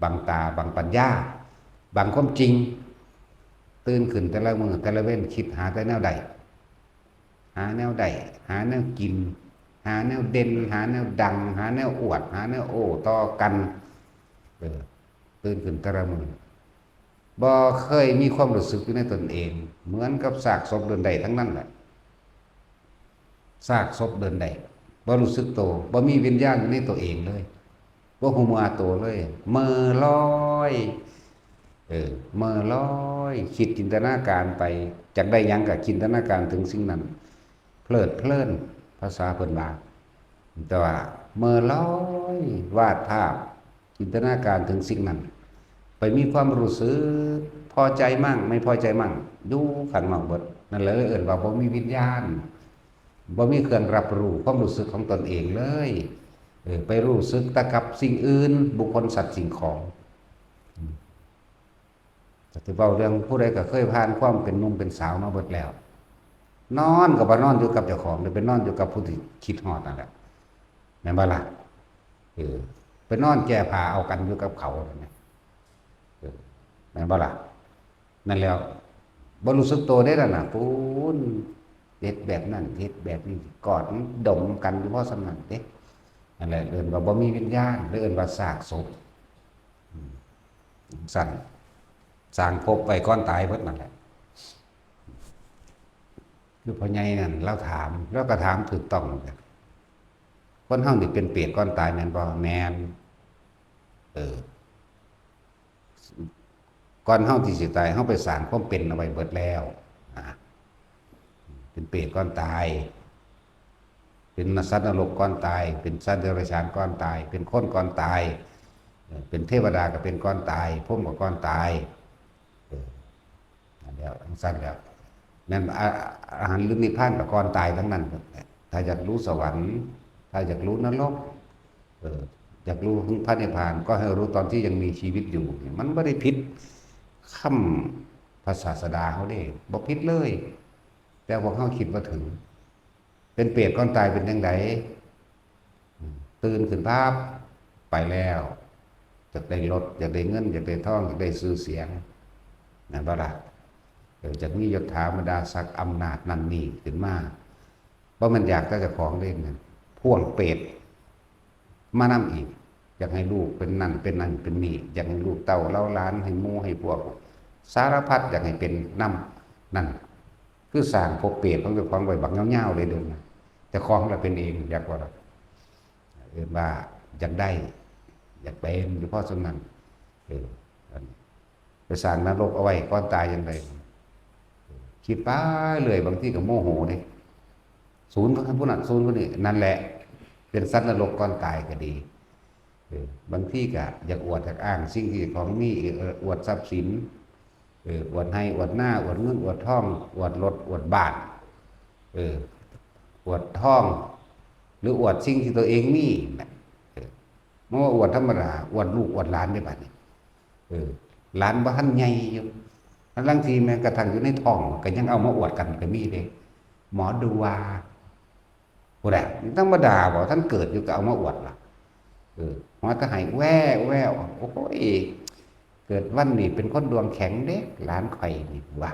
บังตา บังปัญญา บังความจริง ตื่นขึ้นแต่ละมื้อแต่ละเว็น คิดหาแต่แนวใด หาแนวได้ หาแนวกิน หาแนวเด่น หาแนวดัง หาแนวอวด หาแนวโอ้ต่อกัน เออ ตื่นขึ้นแต่ละมื้อ บ่เคยมีความรู้สึกอยู่ในตนเอง เหมือนกับซากศพเดินได้ทั้งนั้นแหละ ซากศพเดินได้ บ่รู้สึกโต บ่มีวิญญาณอยู่ในตัวเองเลย บ่ฮู้เมื่อโตเลย เหม่อลอย เออ เหม่อลอย คิดจินตนาการไป จักได้หยังก็จินตนาการถึงสิ่งนั้น เพลิดเพลิน ภาษาเพิ่นว่า แต่ว่าเหม่อลอย วาดภาพ จินตนาการถึงสิ่งนั้น ไปมีความรู้สึกพอใจมั่ง ไม่พอใจมั่ง อยู่ข้างนอกเบิด นั่นแหละเอิ้นว่าบ่มีวิญญาณ บ่มีเครื่องรับรู้ความรู้สึกของตนเองเลย เออ ไปรู้สึกแต่กับสิ่งอื่น บุคคล สัตว์ สิ่งของ อืม แต่สิเว้าเรื่องผู้ใดก็เคยผ่านความเป็นหนุ่มเป็นสาวมาเบิดแล้ว นอนก็บ่นอนอยู่กับเจ้าของ เด้ไปนอนอยู่กับผู้ที่คิดฮอดนั่นแหละ แม่นบ่ล่ะ เออ ไปนอนแก้ผ้าเอากันอยู่กับเขานั่นแหละ เออ แม่นบ่ล่ะ นั่นแหล้ว บ่รู้สึกโตเด้นั่นน่ะ ปู๊น เฮ็ดแบบนั้น เฮ็ดแบบนี้ กอดดมกันอยู่พอส่ำนั้นเด้ นั่นแหละ เอิ้นว่าบ่มีวิญญาณ หรือเอิ้นว่าซากศพ อืม ซั่น สร้างภพไว้ก่อนตายเบิดนั่นแหละ คือพ่อใหญ่นั่น ลาวถาม ลาวก็ถามถูกต้องเหมือนกัน คนเฮานี่เป็นเปรตก่อนตายแม่นบ่ แม่น เออ ก่อนเฮาที่สิตาย เฮาไปสร้างความเป็นเอาไว้เบิดแล้ว อ่า เป็นเปรตก่อนตาย เป็นสัตว์นรกก่อนตาย เป็นสัตว์เดรัจฉานก่อนตาย เป็นคนก่อนตาย เออ เป็นเทวดาก็เป็นก่อนตาย พรหมก็ก่อนตาย เออ นั่นแหล้ว จั่งซั้นแหล้ว แม่น อา- อรหันต์หรือนิพพานก็ก่อนตายทั้งนั้น ถ้าอยากรู้สวรรค์ ถ้าอยากรู้นรก เออ อยากรู้ถึงพระนิพพาน ก็ให้รู้ตอนที่ยังมีชีวิตอยู่ มันบ่ได้ผิดคำพระศาสดาเฮาเด้ บ่ผิดเลย แต่พวกเฮาคิดบ่ถึง เป็นเปรตก่อนตายเป็นจั่งใด ตื่นขึ้นปั๊บ ไปแล้ว อยากได้รถ อยากได้เงิน อยากได้ทอง อยากได้ชื่อเสียง นั่นบ่ล่ะ เออ อยากมียศถาบรรดาศักดิ์อำนาจนั่นนี่ขึ้นมา บ่แม่นอยากแต่เจ้าของเด้ นั่นพ่วงเปรตมานำอีก อยากให้ลูกเป็นนั่นเป็นนั่นเป็นนี่ อยากให้ลูกเต้าเล้าหลาน ให้หมู่ให้พวก สารพัดอยากให้เป็นนำ นั่น คือสร้างภพเปรตของเจ้าของไว้บักยาวๆเลยเด้อนะ เจ้าของละเป็นเอง อยากว่าล่ะ เอิ้นว่าอยากได้ อยากเป็นอยู่พอส่ำนั้น เออ อันนี้ไปสร้างนรกเอาไว้ก่อนตายจั่งใด คิดไปเรื่อย บางทีก็โมโหเด้ ศูนย์ผู้นั้น ศูนย์ผู้นี้ นั่นแหละ เป็นสัตว์นรกก่อนตายก็ดี เออ บางทีก็อยากอวดอยากอ้างสิ่งที่เจ้าของมี เออ อวดทรัพย์สิน เออ อวดไฮ่อวดนา อวดเงินอวดทอง อวดรถอวดบ้าน เออ อวดทอง หรืออวดสิ่งที่ตัวเองมีน่ะ เออ มันว่าอวดธรรมดา อวดลูกอวดหลานได้บัดนี้ เออ หลานบ่ทันใหญ่อยู่ ทั้งๆที่แม้กระทั่งอยู่ในท้องก็ยังเอามาอวดกันก็มีเด้ หมอดูว่า ผู้ใด ธรรมดาบ่ ท่านเกิดอยู่ก็เอามาอวดล่ะ เออ หัวตะไห้แว่วแว่ว โอ้ย เกิดวันนี้เป็นคนดวงแข็งเด้ หลานข่อยนี่ว่า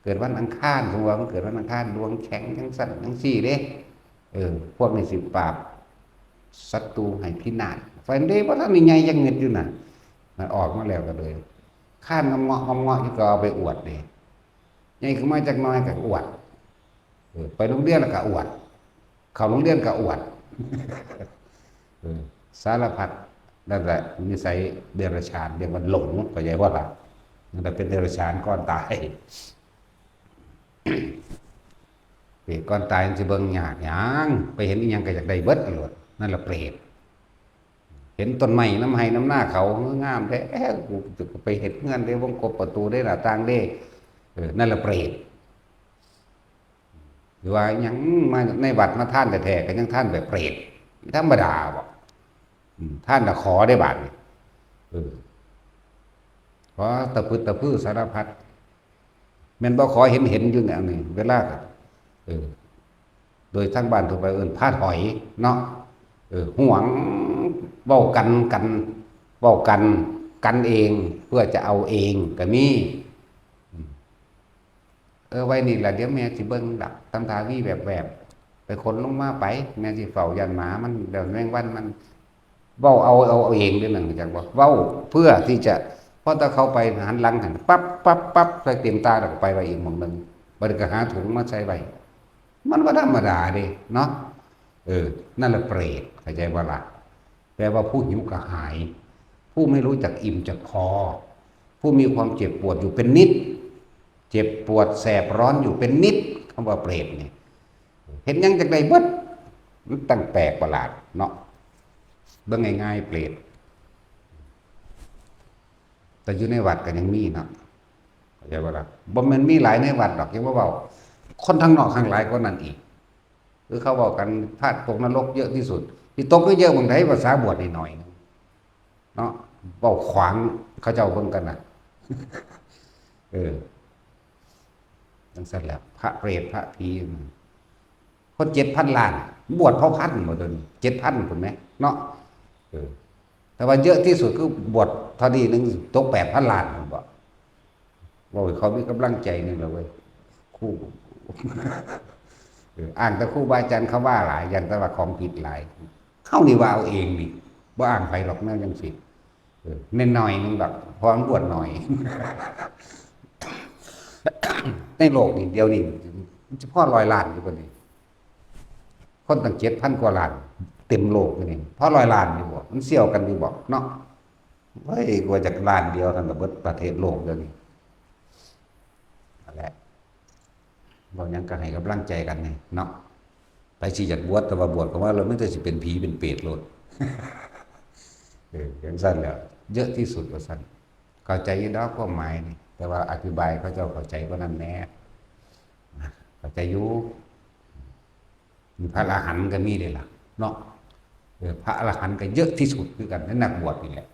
เกิดวันอังคาร สมมุติว่ามันเกิดวันอังคาร ดวงแข็งจั่งซั่นจั่งซี้เด้ เออ พวกนี้สิปราบศัตรูให้พินาศ ฟันเด้ บ่ทันได้ใหญ่จักเม็ดอยู่น่ะ มันออกมาแล้วก็เลย คานงำเงาะงำเงาะอยู่ก็เอาไปอวดเด้ ใหญ่ขึ้นมาจักหน่อยก็อวด เออ ไปโรงเรียนแล้วก็อวด เข้าโรงเรียนก็อวด เออ สารพัด นั่นแหละนิสัยเดรัจฉาน เรียกว่าหลง เข้าใจบ่ล่ะ นั่นแหละเป็นเดรัจฉานก่อนตาย เปรตก่อนตายมันสิเบิ่งยากหยัง ไปเห็นอิหยังก็อยากได้เบิดโลด นั่นแหละเปรต เห็นต้นไม้นำไฮ่นำนาเขา งามแท้ กูจะไปเฮ็ดเฮือนเด้ วงกบประตูเด้ หน้าต่างเด้ เออ นั่นแหละเปรต หรือว่ายังมาในวัดมาทานแท้ๆ ก็ยังทานแบบเปรต ธรรมดาบ่ อืม ทานละขอได้บาดนี้ เออ ขอตะพึดตะพือสารพัด แม่นบ่ ขอเห็นเห็นอยู่เนี่ย อันนี้ เวลาก็ เออ โดยทางบ้านทั่วไปเอิ้นพาถอยเนาะ เออ หวง เว้ากัน กัน เว้ากัน กันเอง เพื่อจะเอาเองก็มี อืม เออ ไว้นี่ล่ะ เดี๋ยวแม่สิเบิ่งดอก ทำท่าวีแวบๆ ไปขนลงมาไป แม่สิเฝ้าย่านหมามัน เดี๋ยวแมงวันมัน เว้าเอา เอา เอาเองเด้อนั่น จักว่า เว้าเพื่อที่จะ พอตะเข้าไปหันหลังหัน ปั๊บ ปั๊บ ปั๊บ ใส่เต็มตา แล้วก็ไปไว้อีกหม่องหนึ่ง บัดนี้ก็หาถุงมาใส่ไว้ มันบ่ธรรมดาเด้เนาะ เออ นั่นแหละเปรต เข้าใจบ่ล่ะ แปลว่าผู้หิวกระหาย ผู้ไม่รู้จักอิ่มจักพอ ผู้มีความเจ็บปวดอยู่เป็นนิด เจ็บปวดแสบร้อนอยู่เป็นนิด คำว่าเปรตนี่ เห็นหยังจักได้เบิด มันตั้งแปลกประหลาดเนาะ เบิ่งง่ายๆ เปรต แต่อยู่ในวัดก็ยังมีเนาะ เข้าใจบ่ล่ะ บ่แม่นมีหลายในวัดดอก ยังบ่เว้า คนทางนอกข้างหลายกว่านั้นอีก คือเขาเว้ากัน พระตกนรกเยอะที่สุด ที่ตกเยอะๆ หม่องใด ภาษาบวชนี่หน่อยนึงเนาะ เว้าขวางเขาเจ้าเบิ่งกันน่ะ เออ จั่งซั่นแหละ พระเปรตพระผี คนเจ็ดพันล้าน บวชเผ่าพันธุ์บ่ เดี๋ยวนี้ เจ็ดพัน พุ้นแหม เนาะ เออ แต่ว่าเยอะที่สุดคือบวชเท่านี้หนึ่ง ตกแปดพันล้านพุ้นบ่ เว้าให้เขามีกำลังใจหนึ่งแล้วเว้ย ครู เออ อ้างแต่ครูบาอาจารย์เขาว่าหลาย ย้านแต่ว่าของผิดหลาย เฮานี่ว่าเอาเองนี่ บ่อ้างไผหรอกแนวจั่งซี้ เออ แน่นหน่อยหนึ่งดอก เพราะมันบวชหน่อย ในโลกนี่เดี๋ยวนี้ มันสิพอร้อยล้านอยู่บ่นี่ คนตั้งเจ็ดพันกว่าล้าน เต็มโลกอยู่นี่ พอร้อยล้านอยู่บ่ มันเสี่ยวกันอยู่บ่เนาะ เฮ้ย กว่าจะล้านเดียว ท่านก็เบิดประเทศโลกเดี๋ยวนี้ นั่นแหละ เว้าหยังก็ให้กำลังใจกันนี่เนาะ ไปสิอยากบวช แต่ว่าบวชเข้ามาแล้วมันจะสิเป็นผีเป็นเปรตโลด เออ จั่งซั่นแหละ เยอะที่สุดว่าซั่น เข้าใจอยู่ดอกความหมายนี่ แต่ว่าอธิบายเขาเจ้าเข้าใจกว่านั้นแหน่ เข้าใจอยู่ มีพระอรหันต์ก็มีเด้ล่ะ เนาะ เออ พระอรหันต์ก็เยอะที่สุดคือกัน ในนักบวชนี่แหละ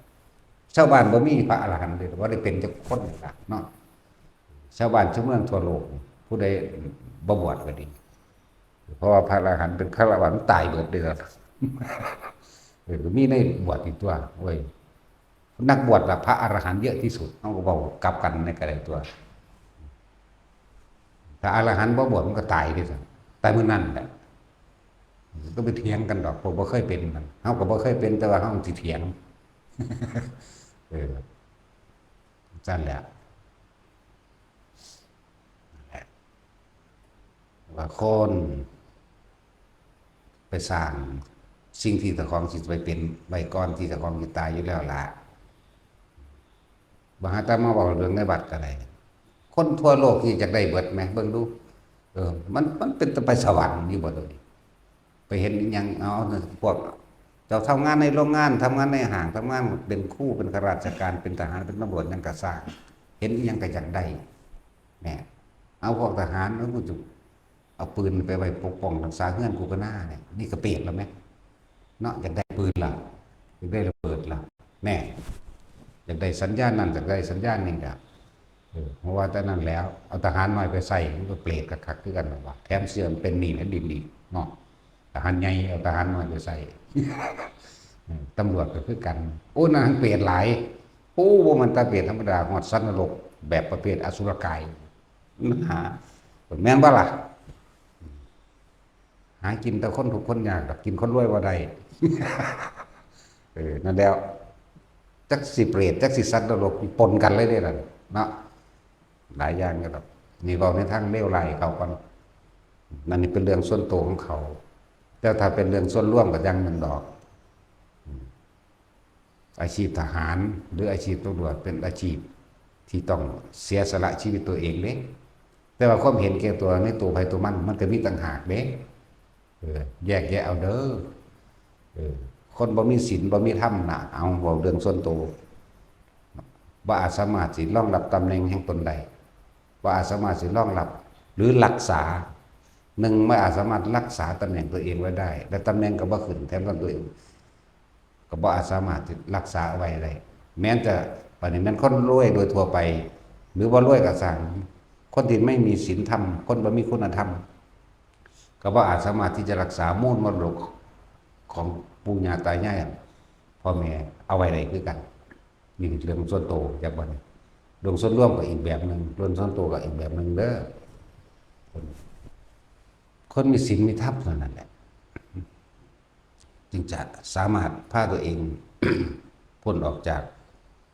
ชาวบ้านบ่มีพระอรหันต์เลย บ่ได้เป็นจักคนเลยล่ะ เนาะ ชาวบ้านชาวเมืองทั่วโลก ผู้ใดบ่บวชก็ดี เพราะว่าพระอรหันต์เป็นฆราวาสมันตายเบิดเด้อ เออ มีในบวชอีกตัวเว้ย นักบวชละพระอรหันต์เยอะที่สุด เขาก็บอกกลับกันในกระไดตัว ถ้าอรหันต์บ่บวชมันก็ตายเด้อ ตายมื้อนั้นแหละ ต้องไปเถียงกันดอก พวกบ่เคยเป็นมัน เฮาก็บ่เคยเป็น แต่ว่าเฮาสิเถียง เออ ซั่นแหละ ว่าคนไปสร้างสิ่งที่เจ้าของสิไปเป็นไว้ก่อนที่เจ้าของสิตายอยู่แล้วล่ะ บ่หาแต่มาเว้าเรื่องในวัดก็ได้ คนทั่วโลกนี่อยากได้เบิดแหม เบิ่งดู เออ มัน มันเป็นตาไปสวรรค์อยู่บ่เดี๋ยวนี้ ไปเห็นอิหยัง เอา พวกเจ้าทำงานในโรงงาน ทำงานในห้าง ทำงานเป็นครู เป็นข้าราชการ เป็นทหาร เป็นตำรวจ หยังก็ซ่าง เห็นอิหยังก็อยากได้ แหม เอาพวกทหาร แล้วกูจะเอาปืนไปไว้ปกป้องรักษาเฮือนกูก็น่าเนี่ย นี่ก็เปรตแล้วแหม เนาะ อยากได้ปืนล่ะ อยากได้ระเบิดล่ะ แหม อยากได้สัญญาณนั่น อยากได้สัญญาณนี่ล่ะ เออ เพราะว่าแต่นั้นแล้ว เอาทหารน้อยไปใส่ มันก็เปรตคักๆคือกันนั่นวะ แถมเสื่อมเป็นหนี้แผ่นดินอีกเนาะ ทหารใหญ่เอาทหารน้อยไปใส่ เออ ตำรวจก็คือกัน โอ้ นั่นเปรตหลาย โอ้ บ่แม่นแต่เปรตธรรมดา ฮอดสัตว์นรก แบบประเภทอสุรกาย มันหา แม่นบ่ล่ะ หากินแต่คนทุกข์คนยากดอก กินคนรวยบ่ได้ เออ นั่นแล้ว จักสิเปรต จักสิสัตว์นรก ปนกันเลยเด้นั่นเนาะ หลายอย่างอยู่ดอก นี่เว้าในทางเลวร้ายเขาก่อน นั่นนี่เป็นเรื่องส่วนตัวของเขา แต่ถ้าเป็นเรื่องส่วนรวมก็อย่างหนึ่งดอก อืม อาชีพทหาร หรืออาชีพตำรวจเป็นอาชีพที่ต้องเสียสละชีวิตตัวเองเด้ แต่ว่าความเห็นแก่ตัวในตัวไผตัวมัน มันก็มีต่างหากเด้ เออ แยกแยะเอาเด้อ เออ คนบ่มีศีลบ่มีธรรมน่ะ เอา เว้าเรื่องส่วนตัว บ่อาจสามารถสิรองรับตำแหน่งแห่งตนได้ บ่อาจสามารถสิรองรับ หรือรักษา หนึ่ง บ่อาจสามารถรักษาตำแหน่งตัวเองไว้ได้ และตำแหน่งก็บ่ขึ้นแทนตนตัวเอง ก็บ่อาจสามารถสิรักษาเอาไว้ได้ แม้นจะ บัดนี้แม่นคนรวยโดยทั่วไป หรือบ่รวยก็ซ่าง คนที่ไม่มีศีลธรรม คนบ่มีคุณธรรม ก็บ่อาจสามารถที่จะรักษามูลมรดกของปู่ย่าตายาย พ่อแม่เอาไว้ได้คือกัน นี่เรื่องส่วนตัวจากบัดนี้ เรื่องส่วนรวมก็อีกแบบหนึ่ง เรื่องส่วนตัวก็อีกแบบหนึ่งเด้อ คน คนมีศีลมีธรรมเท่านั้นแหละ จึงจะสามารถพาตัวเอง พ้นออกจาก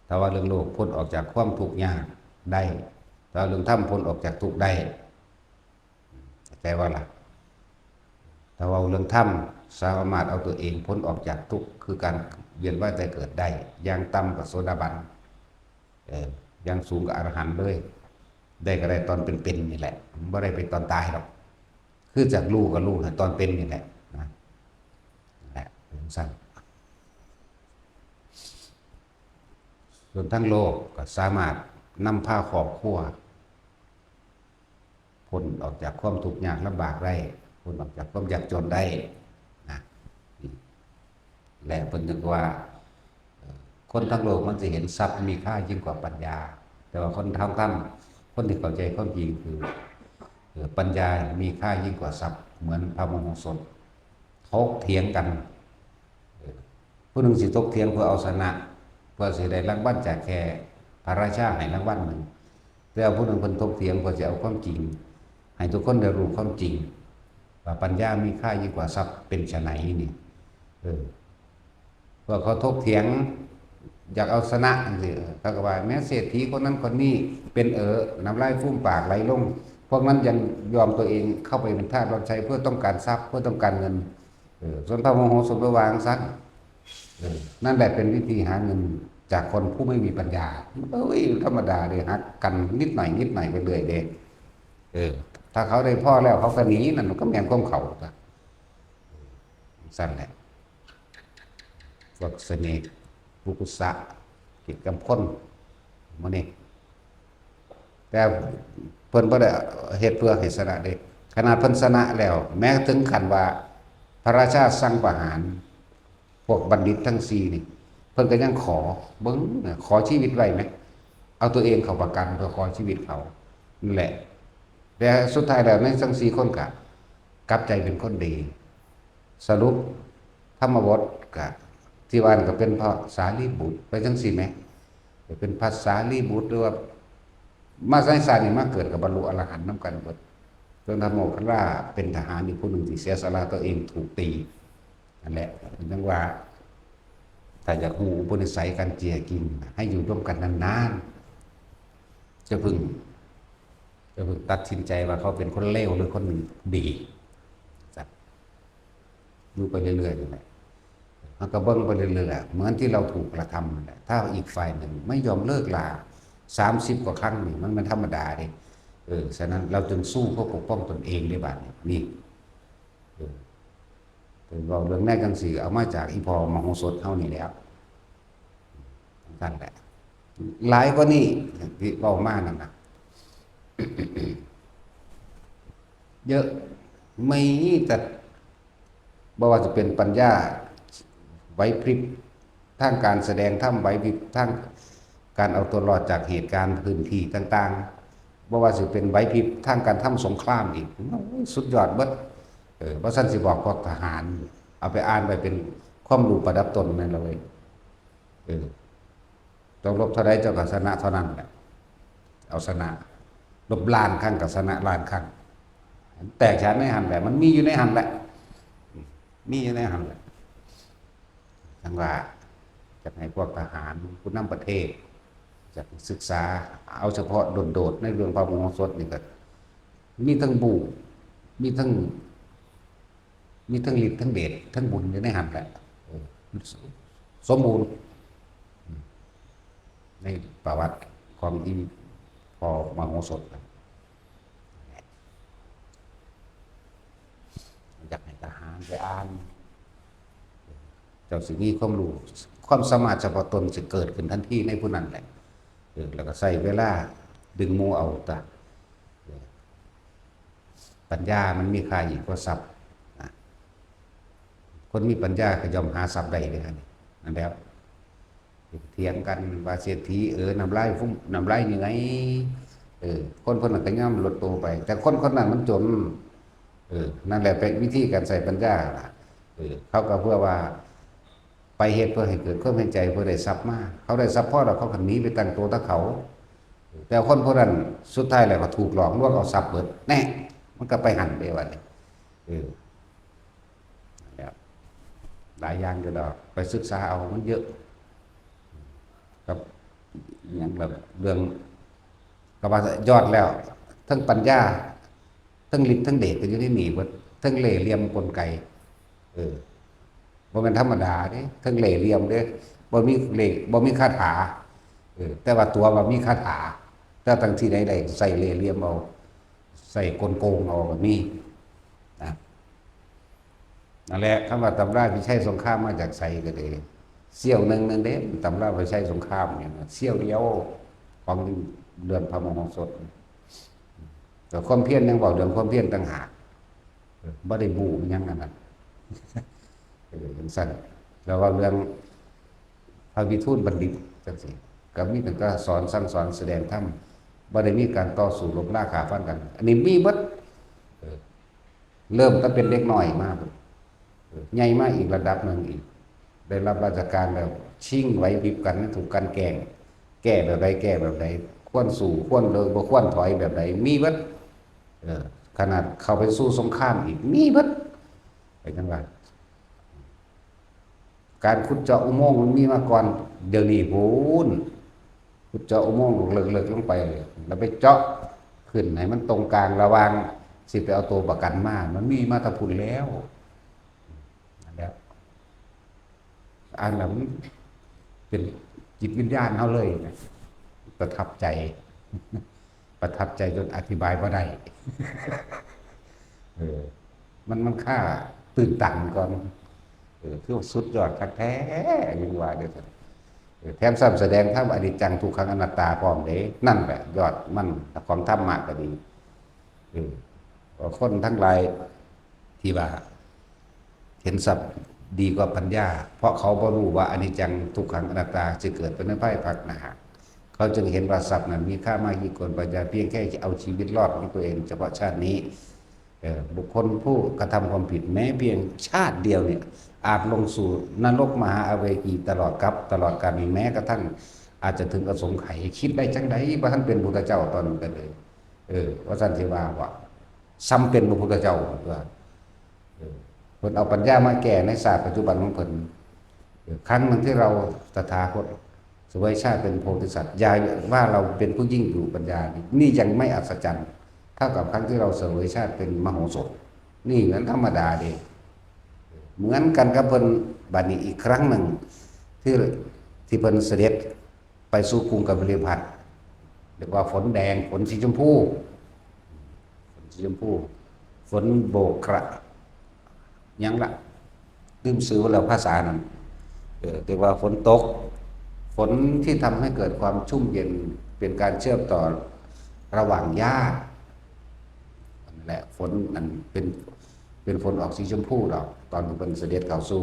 ถ้าว่าเรื่องโลกพ้นออกจากความทุกข์ยากได้ ถ้าว่าเรื่องธรรมพ้นออกจากทุกข์ได้ เข้าใจว่าล่ะ ถ้าว่าเรื่องธรรมสามารถเอาตัวเองพ้นออกจากทุกข์ คือการเวียนว่ายตายเกิดได้ อย่างต่ำก็โสดาบัน เออ อย่างสูงก็อรหันต์เลย ได้ก็ได้ตอนเป็นๆนี่แหละ บ่ได้เป็นตอนตายหรอก คือจากรู้ก็รู้นะ ตอนเป็นนี่แหละนะ นั่นแหละ เป็นจั่งซั้น ส่วนทั้งโลกก็สามารถนำพาครอบครัว พ้นออกจากความทุกข์ยากลำบากได้ พ้นออกจากความยากจนได้นะ และเพิ่นจึงว่า เอ่อ คนทั้งโลกมันสิเห็นทรัพย์มีค่ายิ่งกว่าปัญญา แต่ว่าคนทางธรรม คนที่เข้าใจความจริงคือ เอ่อ ปัญญามีค่ายิ่งกว่าทรัพย์ เหมือนพระโมโหสถ ถกเถียงกัน เออ ผู้หนึ่งสิถกเถียงเพื่อเอาชนะ เพื่อสิได้รางวัลจากแค่พระราชาให้รางวัลหนึ่ง แต่ผู้หนึ่งเพิ่นถกเถียงเพื่อจะเอาความจริง ให้ทุกคนได้รู้ความจริง ว่าปัญญามีค่ายิ่งกว่าทรัพย์เป็นไฉนนี่ เออ พวกเขาถกเถียง อยากเอาชนะจังซี้ เขาก็ว่าแม้เศรษฐีคนนั้นคนนี้เป็นเอ๋อ น้ำลายฟูมปากไหลลง พวกนั้นยังยอมตัวเองเข้าไปเป็นทาสรับใช้เพื่อต้องการทรัพย์ เพื่อต้องการเงิน เออ ส่วนพระโมโหสถก็ว่าจั่งซั้น เออ นั่นแหละเป็นวิธีหาเงินจากคนผู้ไม่มีปัญญา เอ้ย ธรรมดาเด้ หักกันนิดหน่อยนิดหน่อยไปเรื่อยเด้ เออ ถ้าเขาได้พอแล้วเขาก็หนี นั่นมันก็แม่นความเขา จั่งซั้นแหละ พวกเสน่ห์ ปุกุสะ กิจกำพล หมู่นี้ แต่เพิ่นบ่ได้เฮ็ดเพื่อให้ชนะเด้ ขนาดเพิ่นชนะแล้ว แม้ถึงขั้นว่าพระราชาสั่งประหาร พวกบัณฑิตทั้งสี่นี่ เพิ่นก็ยังขอ เบิ่งนะ ขอชีวิตไว้แหม เอาตัวเองเข้าประกันเพื่อขอชีวิตเขา นั่นแหละ แต่สุดท้ายแล้วในทั้งสี่คนก็ กลับใจเป็นคนดี สรุปธรรมบทก็ที่ว่านั่นก็เป็นพระสารีบุตรไปจังซี่แหม เป็นพระสารีบุตรหรือว่า มาสายสารนี่มาเกิดกับบรรลุอรหันต์นำกันเบิด จนท่านโมคคัลลาเป็นทหารอีกผู้หนึ่งที่เสียสละตัวเองถูกตี นั่นแหละ จั่งว่า ถ้าอยากฮู้อุปนิสัยการเจื้อกิน ให้อยู่ร่วมกันนานๆ จะพึ่ง จะพึ่งตัดสินใจว่าเขาเป็นคนเลวหรือคนดี อยู่ไปเรื่อยๆ นั่นแหละ มันก็เบิ่งไปเรื่อยๆ เหมือนที่เราถูกกระทำนั่นแหละ ถ้าอีกฝ่ายหนึ่งไม่ยอมเลิกลา สามสิบกว่าครั้งนี่ มันเป็นธรรมดาเด้ เออ ฉะนั้นเราจึงสู้เพื่อปกป้องตนเองได้บาดนี้ นี่ เออ เป็นเว้าเรื่องแนวจังซี่ เอามาจากอีพ่อมโหสถเฮานี่แหละ นั่นแหละ หลายกว่านี้ที่เว้ามานั่นน่ะ เยอะ มีแต่ บ่ว่าจะเป็นปัญญา ไหวพริบทางการแสดงธรรม ไหวพริบทางการเอาตัวรอดจากเหตุการณ์พื้นที่ต่างๆ บ่ว่าสิเป็นไหวพริบทางการทำสงครามอีก โอ้ย สุดยอดเบิด เออ บ่ซั้นสิบอกพวกทหาร เอาไปอ่านไว้เป็นความรู้ประดับตนนั่นล่ะเว้ย เออ เจ้ารบเท่าใดเจ้าก็ชนะเท่านั้นแหละ เอาชนะ รบล้านครั้งก็ชนะล้านครั้ง แตกฉานในหั่นแหละ มันมีอยู่ในหั่นแหละ มีอยู่ในหั่นแหละ จั่งว่า อยากให้พวกทหาร ผู้นำประเทศ อยากศึกษา เอาเฉพาะโดดๆ ในเรื่องพระมโหสถนี่ก็ มีทั้งบู๊ มีทั้ง มีทั้งฤทธิ์ทั้งเดชทั้งบุญอยู่ในหั่นแหละ เออ สมบูรณ์ ในประวัติของอีพ่อมโหสถนะ อยากให้ทหารไปอ่าน เจ้าสิมีความรู้ ความสามารถเฉพาะตนสิเกิดขึ้นทันทีในผู้นั้นแหละ เออ แล้วก็ใช้เวลาดึงหมู่เอาตะ เออ ปัญญามันมีค่ายิ่งกว่าทรัพย์นะ คนมีปัญญาก็ย่อมหาทรัพย์ได้เด้อ นั่นแหละ เถียงกันว่าเศรษฐี เออ น้ำลายฟูม น้ำลายเหนื่อย เออ คนคนนั้นก็ยอมลดโตไป แต่คนคนนั้นมันจน เออ นั่นแหละเป็นวิธีการใช้ปัญญาล่ะ เออ เขาก็เพื่อว่า ไปเฮ็ดเพื่อให้เกิดความเห็นใจ เพื่อได้ทรัพย์มา เขาได้ทรัพย์พอแล้วเขาก็หนีไปตั้งโตแต่เขา แต่คนพวกนั้นสุดท้ายแล้วก็ถูกหลอกลวงเอาทรัพย์เบิด แน่ มันก็ไปหั่นเด้บัดนี้ เออ นั่นแหละ หลายอย่างอยู่ดอก ไปศึกษาเอามันเยอะ กับอหย่างแบบเรื่อง ก็ว่ายอดแล้ว ทั้งปัญญา ทั้งฤทธิ์ทั้งเดชก็อยู่ในนี่เบิด ทั้งเล่ห์เหลี่ยมกลไก เออ บ่แม่นธรรมดาเด้ ทั้งเล่ห์เหลี่ยมเด้ บ่มีเลข บ่มีคาถา เออ แต่ว่าตัวว่ามีคาถา แต่ทั้งที่ใดๆ ใส่เล่ห์เหลี่ยมเอา ใส่กลโกงเอาก็มี นะ นั่นแหละ คำว่าตำราพิชัยสงครามมาจากไสก็ดี เสี้ยวหนึ่งหนึ่งเด้ ตำราพิชัยสงครามเนี่ยนะ เสี้ยวเดียวของเรื่องพระมโหสถ แต่ความเพียรยังบอกเรื่องความเพียรต่างหาก เออ บ่ได้บู๊หยังอันนั้น เออ จั่งซั้น แล้วว่าเรื่องพระวิทูลบัณฑิตจั่งซี้ ก็มีตั้งแต่สอนสั่งสอนแสดงธรรม บ่ได้มีการต่อสู้รบราฆ่าฟันกัน อันนี้มีเบิด เออ เริ่มตั้งเป็นเด็กน้อยมา เออ ใหญ่มาอีกระดับหนึ่งอีก ได้รับราชการแล้ว ชิงไหวพริบกัน ถูกกลั่นแกล้ง แก้แบบใด แก้แบบใด ควรสู้ ควรเลิก บ่ควรถอยแบบใด มีเบิด เออ ขนาดเข้าไปสู่สงครามอีก มีเบิด ไปจั่งว่า การขุดเจาะอุโมงค์มันมีมาก่อน เดี๋ยวนี้พู้น ขุดเจาะอุโมงค์เลิกๆ ลงไป แล้วไปเจาะขึ้นให้มันตรงกลางระหว่าง สิไปเอาตัวประกันมา มันมีมาแต่พู้นแล้ว นั่นแหละ อ่านแล้วมันเป็นจิตวิญญาณเฮาเลยนะ ประทับใจ ประทับใจจนอธิบายบ่ได้ เออ มัน มันคาตื้นตันก่อน เออ คือสุดยอดคักแท้ ยังว่าเด้อ เออ แถมซ้ำแสดงธรรมอนิจจังทุกขังอนัตตาพร้อมเด้ นั่นแหละยอดมันของธรรมะก็ดี เออ คนทั้งหลายที่ว่า เห็นทรัพย์ดีกว่าปัญญา เพราะเขาบ่รู้ว่าอนิจจังทุกขังอนัตตาจะเกิดเป็นในภายภาคหน้า เขาจึงเห็นว่าทรัพย์นั้นมีค่ามากยิ่งกว่าปัญญา เพียงแค่จะเอาชีวิตรอดของตัวเองเฉพาะชาตินี้ เออ บุคคลผู้กระทำความผิดแม้เพียงชาติเดียวเนี่ย อาจลงสู่นรกมหาอเวจีตลอดกับตลอดกาล แม้กระทั่งอาจจะถึงอสงไขย คิดได้จังใดว่าท่านเป็นพุทธเจ้าตอนนั้นก็เลย เออ ว่าท่านสิว่าว่า ซ้ำเป็นพระพุทธเจ้าตัว เออ เพิ่นเอาปัญญามาแก้ในศาสตร์ปัจจุบันของเพิ่น เออ ครั้งหนึ่งที่เราตถาคตเสวยชาติเป็นโพธิสัตว์ อย่าว่าเราเป็นผู้ยิ่งอยู่ปัญญา นี่ยังไม่อัศจรรย์ เท่ากับครั้งที่เราเสวยชาติเป็นมโหสถ นี่เหมือนธรรมดาเด้ เหมือนกันกับเพิ่น บัดนี้อีกครั้งหนึ่ง ที่ ที่เพิ่นเสด็จไปสู่กรุงกบิลพัสดุ์ เรียกว่าฝนแดง ฝนสีชมพู ฝนสีชมพู ฝนโบกกระ ยังละ ลืมชื่อแล้วภาษานั้น เออ เรียกว่าฝนตก ฝนที่ทำให้เกิดความชุ่มเย็น เป็นการเชื่อมต่อระหว่างหญ้า นั่นแหละ ฝนอันเป็น เป็นฝนออกสีชมพูดอก ตอนที่เพิ่นเสด็จเข้าสู่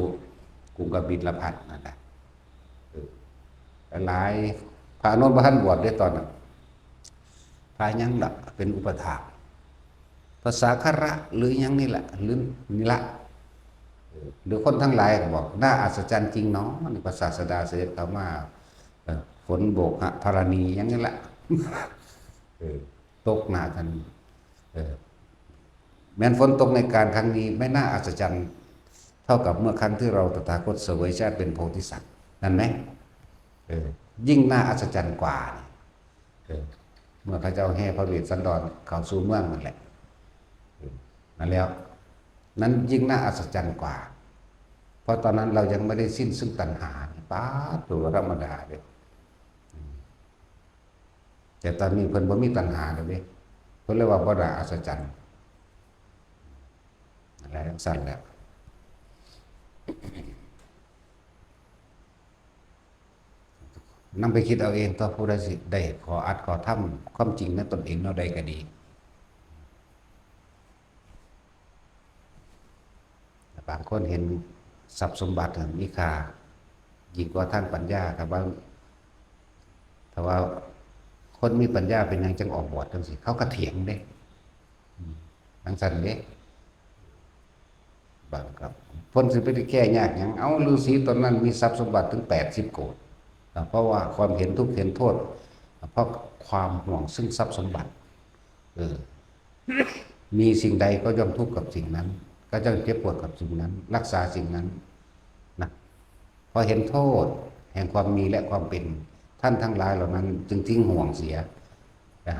กรุงกบิลพัสดุ์นั่นแหละ เออ หลาย พระอานนท์บ่ทันบวชเด้ตอนนั้น พระหยังล่ะ เป็นอุปัฏฐาก พระสาคระหรือหยังนี่แหละ หรือนี่ละ เออ หรือคนทั้งหลายก็บอก น่าอัศจรรย์จริงเนาะ นี่พระศาสดาเสด็จเข้ามา เออ ฝนโบกหะธรณีหยังนี่แหละ เออ ตกหนักกัน เออ แม้นฝนตกในการครั้งนี้ไม่น่าอัศจรรย์ เท่ากับเมื่อครั้งที่เราตถาคตเสวยชาติเป็นโพธิสัตว์ นั่นไหม เออ ยิ่งน่าอัศจรรย์กว่าเนี่ย เออ เมื่อเขาเจ้าแห่พระเวสสันดรเข้าสู่เมืองนั่นแหละ เออ นั่นแล้ว นั้นยิ่งน่าอัศจรรย์กว่า เพราะตอนนั้นเรายังไม่ได้สิ้นซึ่งตัณหา ป๊าด ตัวธรรมดาเลย อืม แต่ตอนนี้เพิ่นบ่มีตัณหาแล้วเด้ เพิ่นเลยว่าบ่น่าอัศจรรย์ อะไรจั่งซั่นแหละ นำไปคิดเอาเอง ตัวผู้ใดสิได้ขออัดขอทำความจริงในตนเองแนวใดก็ดี บางคนเห็นทรัพย์สมบัติมีค่า ยิ่งกว่าทางปัญญา ถ้าว่า ถ้าว่าคนมีปัญญาเป็นหยังจั่งออกบวชจั่งซี้ เขาก็เถียงเด้ อืม จั่งซั่นเด้ บางครับ เพิ่นสิไปแก้ยากหยัง เอ้า ฤาษีตนนั้นมีทรัพย์สมบัติถึงแปดสิบโกฏ อ่ะ เพราะว่าความเห็นทุกข์เห็นโทษ เพราะความห่วงซึ่งทรัพย์สมบัติ เออ มีสิ่งใดก็ย่อมทุกข์กับสิ่งนั้น ก็ย่อมเจ็บปวดกับสิ่งนั้น รักษาสิ่งนั้น นะ พอเห็นโทษแห่งความมีและความเป็น ท่านทั้งหลายเหล่านั้นจึงทิ้งห่วงเสีย นะ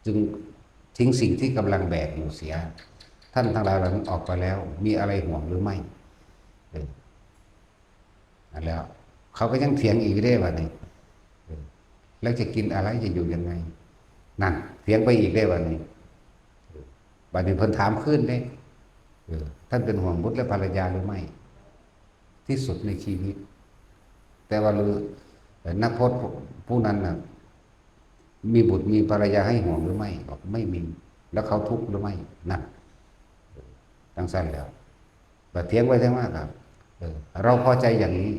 จึงทิ้งสิ่งที่กำลังแบกอยู่เสีย ท่านทั้งหลายเหล่านั้นออกไปแล้ว มีอะไรห่วงหรือไม่ เออ นั่นแล้ว เขาก็ยังเถียงอีกได้ว่านี่ เออ แล้วจะกินอะไร จะอยู่ยังไง นั่น เถียงไปอีกได้ว่านี่ เออ บัดนี้เพิ่นถามคืนเด้ เออ ท่านเป็นห่วงบุตรและภรรยาหรือไม่ ที่สุดในชีวิต แต่ว่าฤา เอ่อ นักพจน์ผู้นั้นน่ะ มีบุตรมีภรรยาให้ห่วงหรือไม่ บอกไม่มี แล้วเขาทุกข์หรือไม่ นั่น เออ จั่งซั่นแล้ว บัดเถียงไปเถียงมาครับ เออ เราพอใจอย่างนี้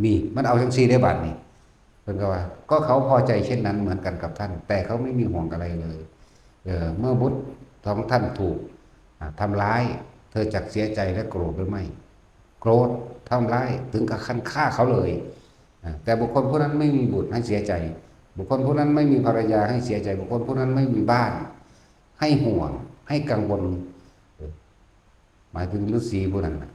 นี่ มันเอาจั่งซี่ได้บัดนี้ เพิ่นก็ว่า ก็เขาพอใจเช่นนั้นเหมือนกันกับท่าน แต่เขาไม่มีห่วงอะไรเลย เออ เมื่อบุตรของท่านถูก อ่า ทำร้าย เธอจักเสียใจและโกรธหรือไม่ โกรธ ทำร้าย ถึงกับขั้นฆ่าเขาเลย อ่า แต่บุคคลผู้นั้นไม่มีบุตรให้เสียใจ บุคคลผู้นั้นไม่มีภรรยาให้เสียใจ บุคคลผู้นั้นไม่มีบ้านให้ห่วง ให้กังวล เออ หมายถึงฤาษีผู้นั้นน่ะ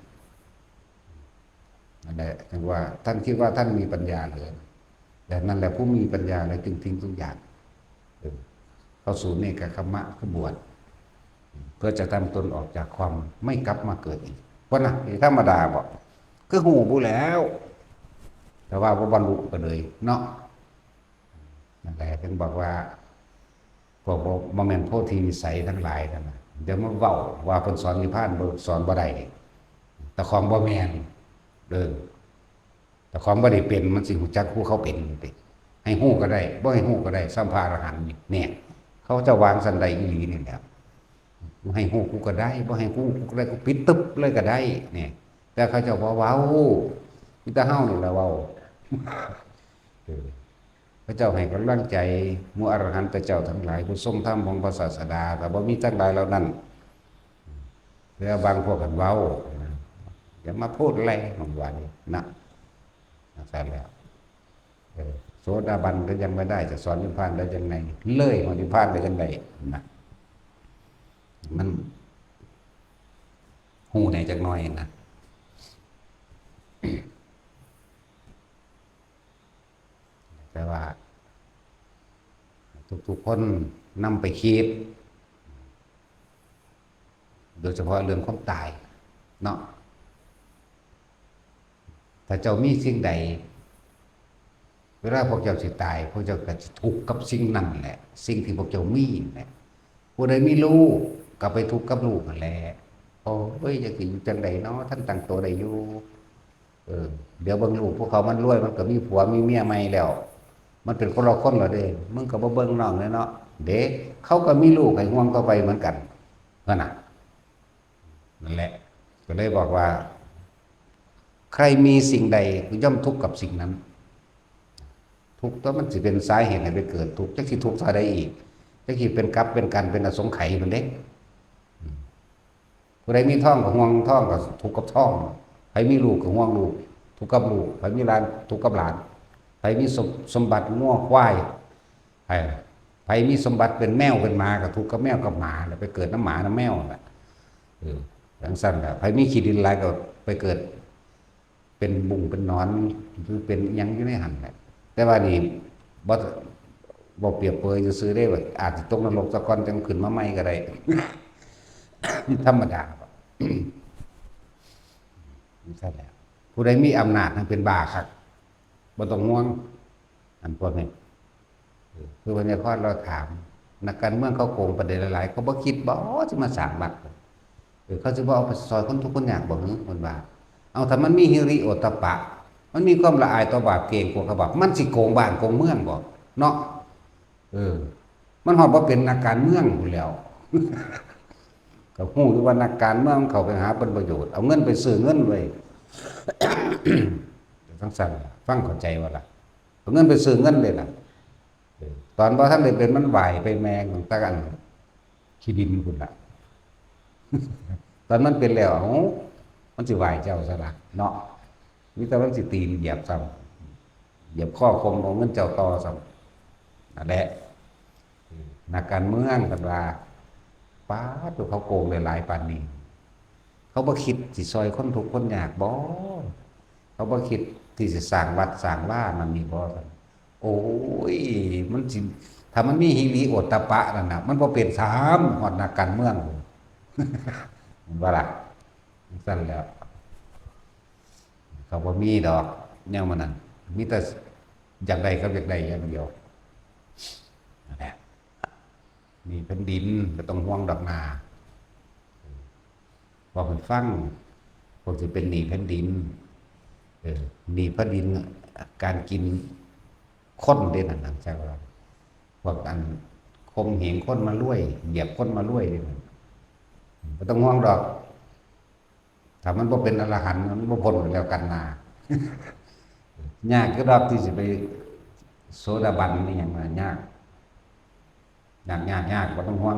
นั่นแหละ ถึงว่าท่านคิดว่าท่านมีปัญญาเหลือ แต่นั่นแหละ ผู้มีปัญญาแล้วจึงทิ้งทุกอย่าง เออ เข้าสู่เนกขัมมะ คือบวช เพื่อจะทำตนออกจากความไม่กลับมาเกิดอีก ว่านะ นี่ธรรมดาบ่ คือฮู้บ่แล้ว แต่ว่าบ่บรรลุก็เลยเนาะ นั่นแหละ ถึงบอกว่า พวกบ่ บ่แม่นโพธิวิสัยทั้งหลายนั่นน่ะ เดี๋ยวมาเว้าว่าเพิ่นสอนนิพพาน บ่ สอนบ่ได้ แต่ของบ่แม่น เด้อ แต่ของบ่ได้เป็น มันสิฮู้จักผู้เขาเป็นติ ให้ฮู้ก็ได้ บ่ให้ฮู้ก็ได้ ส่ำพระอรหันต์นี่ เนี่ย เขาเจ้าวางซั่นได้อีหลีนี่แหละ ให้ฮู้กูก็ได้ บ่ให้ฮู้กูก็ได้ กูปิดตึ๊บเลยก็ได้ เนี่ย แต่เขาเจ้าบ่เว้า มีแต่เฮานี่แหละเว้า เออ พระเจ้าให้กำลังใจหมู่อรหันตเจ้าทั้งหลาย ผู้ทรงธรรมของพระศาสดา แต่บ่มีทั้งหลายเหล่านั้น แล้วบางพวกกันเว้านะ อย่ามาพูดแรงของวันนี้นะ นั่นแหละ เออ โสดาบันก็ยังไม่ได้ จะสอนนิพพานได้ยังไง เลยของนิพพานได้ยังไงนะ มัน หูในจักหน่อยนะ แต่ว่า ทุกๆคนนำไปคิด โดยเฉพาะเรื่องความตายเนาะ ถ้าเจ้ามีสิ่งใด เวลาพวกเจ้าสิตาย พวกเจ้าก็สิทุกข์กับสิ่งนั้นแหละ สิ่งที่พวกเจ้ามีนั่นแหละ ผู้ใดมีลูกก็ไปทุกข์กับลูกนั่นแหละ โอ้ย อยากสิอยู่จังใดเนาะ ท่านตั้งตัวได้อยู่ เออ เดี๋ยวเบิ่งลูกพวกเขามันรวย มันก็มีผัวมีเมียใหม่แล้ว มันเป็นคนละคนแล้วเด้ มึงก็บ่เบิ่งน้องเลยเนาะ เด้ เขาก็มีลูกให้ห่วงต่อไปเหมือนกัน นั่นน่ะ นั่นแหละ ก็เลยบอกว่า ใครมีสิ่งใดก็ย่อมทุกข์กับสิ่งนั้น ทุกข์ตัวมันสิเป็นสาเหตุให้ไปเกิดทุกข์ จักสิทุกข์เท่าใดอีก จักสิเป็นกับเป็นกัน เป็นอสงไขยมันเด้ อืม ผู้ใดมีทองก็ห่วงทอง ก็ทุกข์กับทอง ใครมีลูกก็ห่วงลูก ทุกข์กับลูก ใครมีหลาน ทุกข์กับหลาน ใครมีสม สมบัติงัวควาย ใคร ใครมีสมบัติเป็นแมวเป็นหมา ก็ทุกข์กับแมวกับหมาแหละ ไปเกิดนำหมานำแมวแหละ เออ จั่งซั้นแหละ ใครมีขี้ดินหลายก็ไปเกิด เป็นบุ้งเป็นหนอน หรือเป็นอิหยังอยู่ในหั่นแหละ แต่ว่านี่บ่ บ่เปรียบเปรยซื่อๆเด้ ว่าอาจสิตกนรกซะก่อนจั่งขึ้นมาใหม่ก็ได้ ธรรมดา นั่นแหละ ผู้ใดมีอำนาจนั่นเป็นบ้าคัก บ่ต้องห่วง อันพวกนี้ เออ คือวันนี้พอเราถาม นักการเมืองเขาโกงประเด็นหลายๆ เขาบ่คิดบ่สิมาสร้างวัด เออ เขาสิบ่เอาไปซอยคนทุกข์คนยากบ่หือ เพิ่นว่า เอา ถ้ามันมีฮิริโอตตัปปะ มันมีความละอายต่อบาป เกรงกลัวกระบาป มันสิโกงบ้านโกงเมืองบ่ เนาะ เออ มันฮอดบ่เป็นนักการเมืองพู้นแหล้ว ก็ฮู้อยู่ว่านักการเมืองเขาไปหาผลประโยชน์ เอาเงินไปซื้อเงินไว้ จั่งซั้นล่ะ ฟังเข้าใจบ่ล่ะ เอาเงินไปซื้อเงินเลยล่ะ เออ ตอนบ่ทันได้เป็นมันไหว้ไปแม่งตั้งแต่อันขี้ดินพู้นล่ะ ตอนมันเป็นแล้ว เอ้า มันสิไหว้เจ้าซะล่ะเนาะ มีแต่มันสิตีนเหยียบซ้ำ เหยียบคอข่มเอาเงินเจ้าต่อซ้ำ นั่นแหละ นักการเมืองเพิ่นว่า ป๊าด ตัวเขาโกงได้หลายปานนี้ เขาบ่คิดสิซอยคนทุกข์คนยากบ่ เขาบ่คิดที่สิสร้างวัดสร้างวานั่นนี่บ่ โอ้ย มันสิ ถ้ามันมีฮิริโอตตัปปะนั่นน่ะ มันบ่เป็นซ้ำ ฮอดนักการเมือง แม่นบ่ล่ะ จั่งซั้นแหล้ว เขาบ่มีดอก แนวมันนั่น มีแต่อยากได้กับอยากได้อย่างเดียว นั่นแหละ หนี้แผ่นดินบ่ต้องห่วงดอกนา บอกให้ฟัง พวกที่เป็นหนี้แผ่นดิน เออ หนี้แผ่นดิน การกินคนเด้นั่นน่ะ จั่งว่า พวกอันข่มเหงคนมารวย เหยียบคนมารวยเด้นั่น บ่ต้องห่วงดอก ถ้ามันบ่เป็นอรหันต์ มันบ่พ้นแล้วกันนา ยากอยู่ดอกที่สิไปโสดาบันนี่หยังน่ะ ยาก ยาก ยาก ยาก บ่ต้องห่วง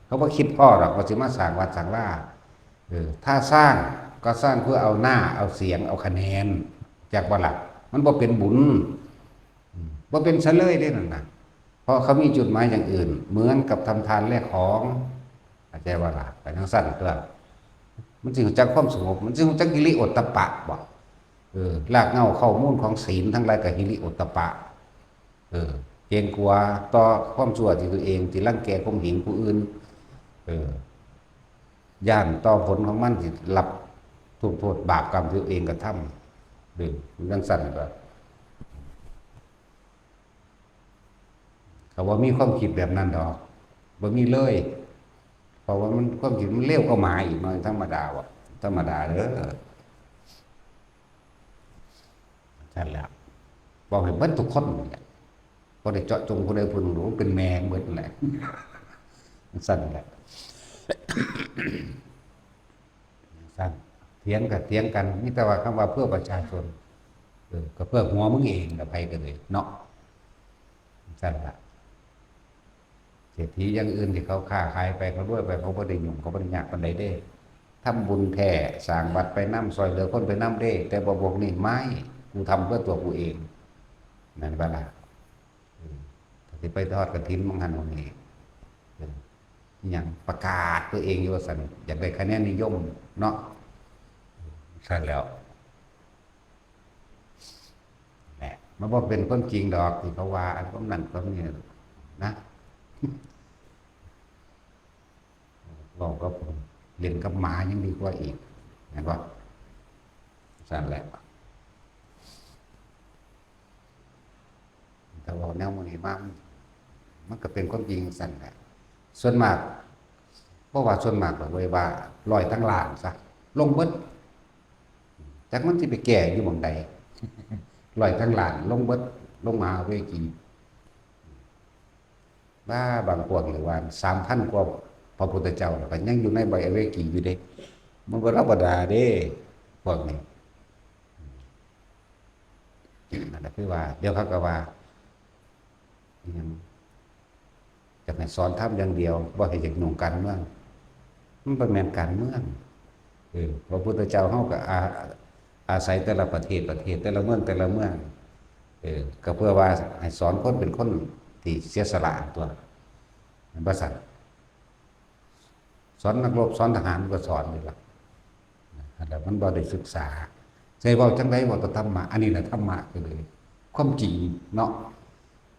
เขาบ่คิดพ้อดอกว่าสิมาสร้างวัดสร้างวา เออ ถ้าสร้างก็สร้างเพื่อเอาหน้า เอาเสียง เอาคะแนน จักบ่ล่ะ มันบ่เป็นบุญ อืม บ่เป็นซะเลยเด้นั่นน่ะ เพราะเขามีจุดหมายอย่างอื่น เหมือนกับทำทานแลกของ เข้าใจบ่ล่ะ ไปจั่งซั้นตัว มันสิรู้จักความสงบ มันสิรู้จักฮิริโอตตัปปะบ่ เออ รากเหง้าเค้ามูลของศีลทั้งหลายก็ฮิริโอตตัปปะ เออ เกรงกลัวต่อความชั่วที่ตัวเอง ที่รังแกข่มเหงผู้อื่น เออ ย้านต่อผลของมันที่รับทุกข์โทษบาปกรรมที่ตัวเองกระทำ เออ จั่งซั้นก็ เขาบ่มีความคิดแบบนั้นดอก บ่มีเลย เพราะว่ามันความคิดมันเลวกว่าหมาอีกเนาะ ธรรมดาว่ะ ธรรมดาเด้อ นั่นแหละ บอกให้เบิดทุกคนนี่แหละ บ่ได้เจาะจงผู้ใดผู้หนึ่งหรอก เป็นแม่งเบิดนั่นแหละ จั่งซั้นแหละ จั่งซั้น เถียงก็เถียงกัน มีแต่ว่าคำว่าเพื่อประชาชน เออ ก็เพื่อหัวมึงเองล่ะ ไผก็เลย เนาะ จั่งซั้นล่ะ เศรษฐีอย่างอื่นที่เขาค้าขายไป เขารวยไป เขาบ่ได้ยุ่ง เขาบ่ได้ยากปานใดเด้ ทำบุญแท้ สร้างวัดไปนำ ซ่อยเหลือคนไปนำเด้ แต่บ่ พวกนี้ไม่ กูทำเพื่อตัวกูเอง แม่นบ่ล่ะ เออ ถ้าสิไปทอดกฐินบางหันบางนี่ เออ อิหยังประกาศตัวเองอยู่ว่าซั่น อยากได้คะแนนนิยมเนาะ ซั่นแล้ว แหละ มันบ่เป็นความจริงดอกที่เขาว่า อันความนั่นความนี่นะ เว้ากับ เล่นกับหมายังดีกว่าอีก แม่นบ่ ซั่นแหละ ถ้าเว้าแนวมื้อนี้มา มัน มันก็เป็นความจริงซั่นแหละ ส่วนมาก บ่ว่าส่วนมากดอกเว้ย ว่าร้อยทั้งล้านซะ ลงเบิด จักมันสิไปแก้อยู่หม่องใด ร้อยทั้งล้าน ลงเบิด ลงมหาเวที ว่าบางพวกนี่ว่า สามพัน กว่าพระพุทธเจ้า แล้วก็ยังอยู่ในใบอเวกีอยู่เด้ มันบ่ธรรมดาเด้ พวกนี้ นั่นแหละคือว่า เดี๋ยวเขาก็ว่า อิหยัง อยากให้สอนธรรมอย่างเดียว บ่ให้อยากยุ่งการเมือง มันบ่แม่นการเมือง เออ พระพุทธเจ้าเฮาก็อา อาศัยแต่ละประเทศ ประเทศ แต่ละเมือง แต่ละเมือง เออ ก็เพื่อว่าให้สอนคนเป็นคนที่เสียสละตัว แม่นบ่ซั่น สอนนักรบ สอนทหารก็สอนนี่ล่ะ นั่นแหละ มันบ่ได้ศึกษา ใช่เว้าจั่งใด เว้าแต่ธรรมะ อันนี้แหละธรรมะก็เลย ความจริงเนาะ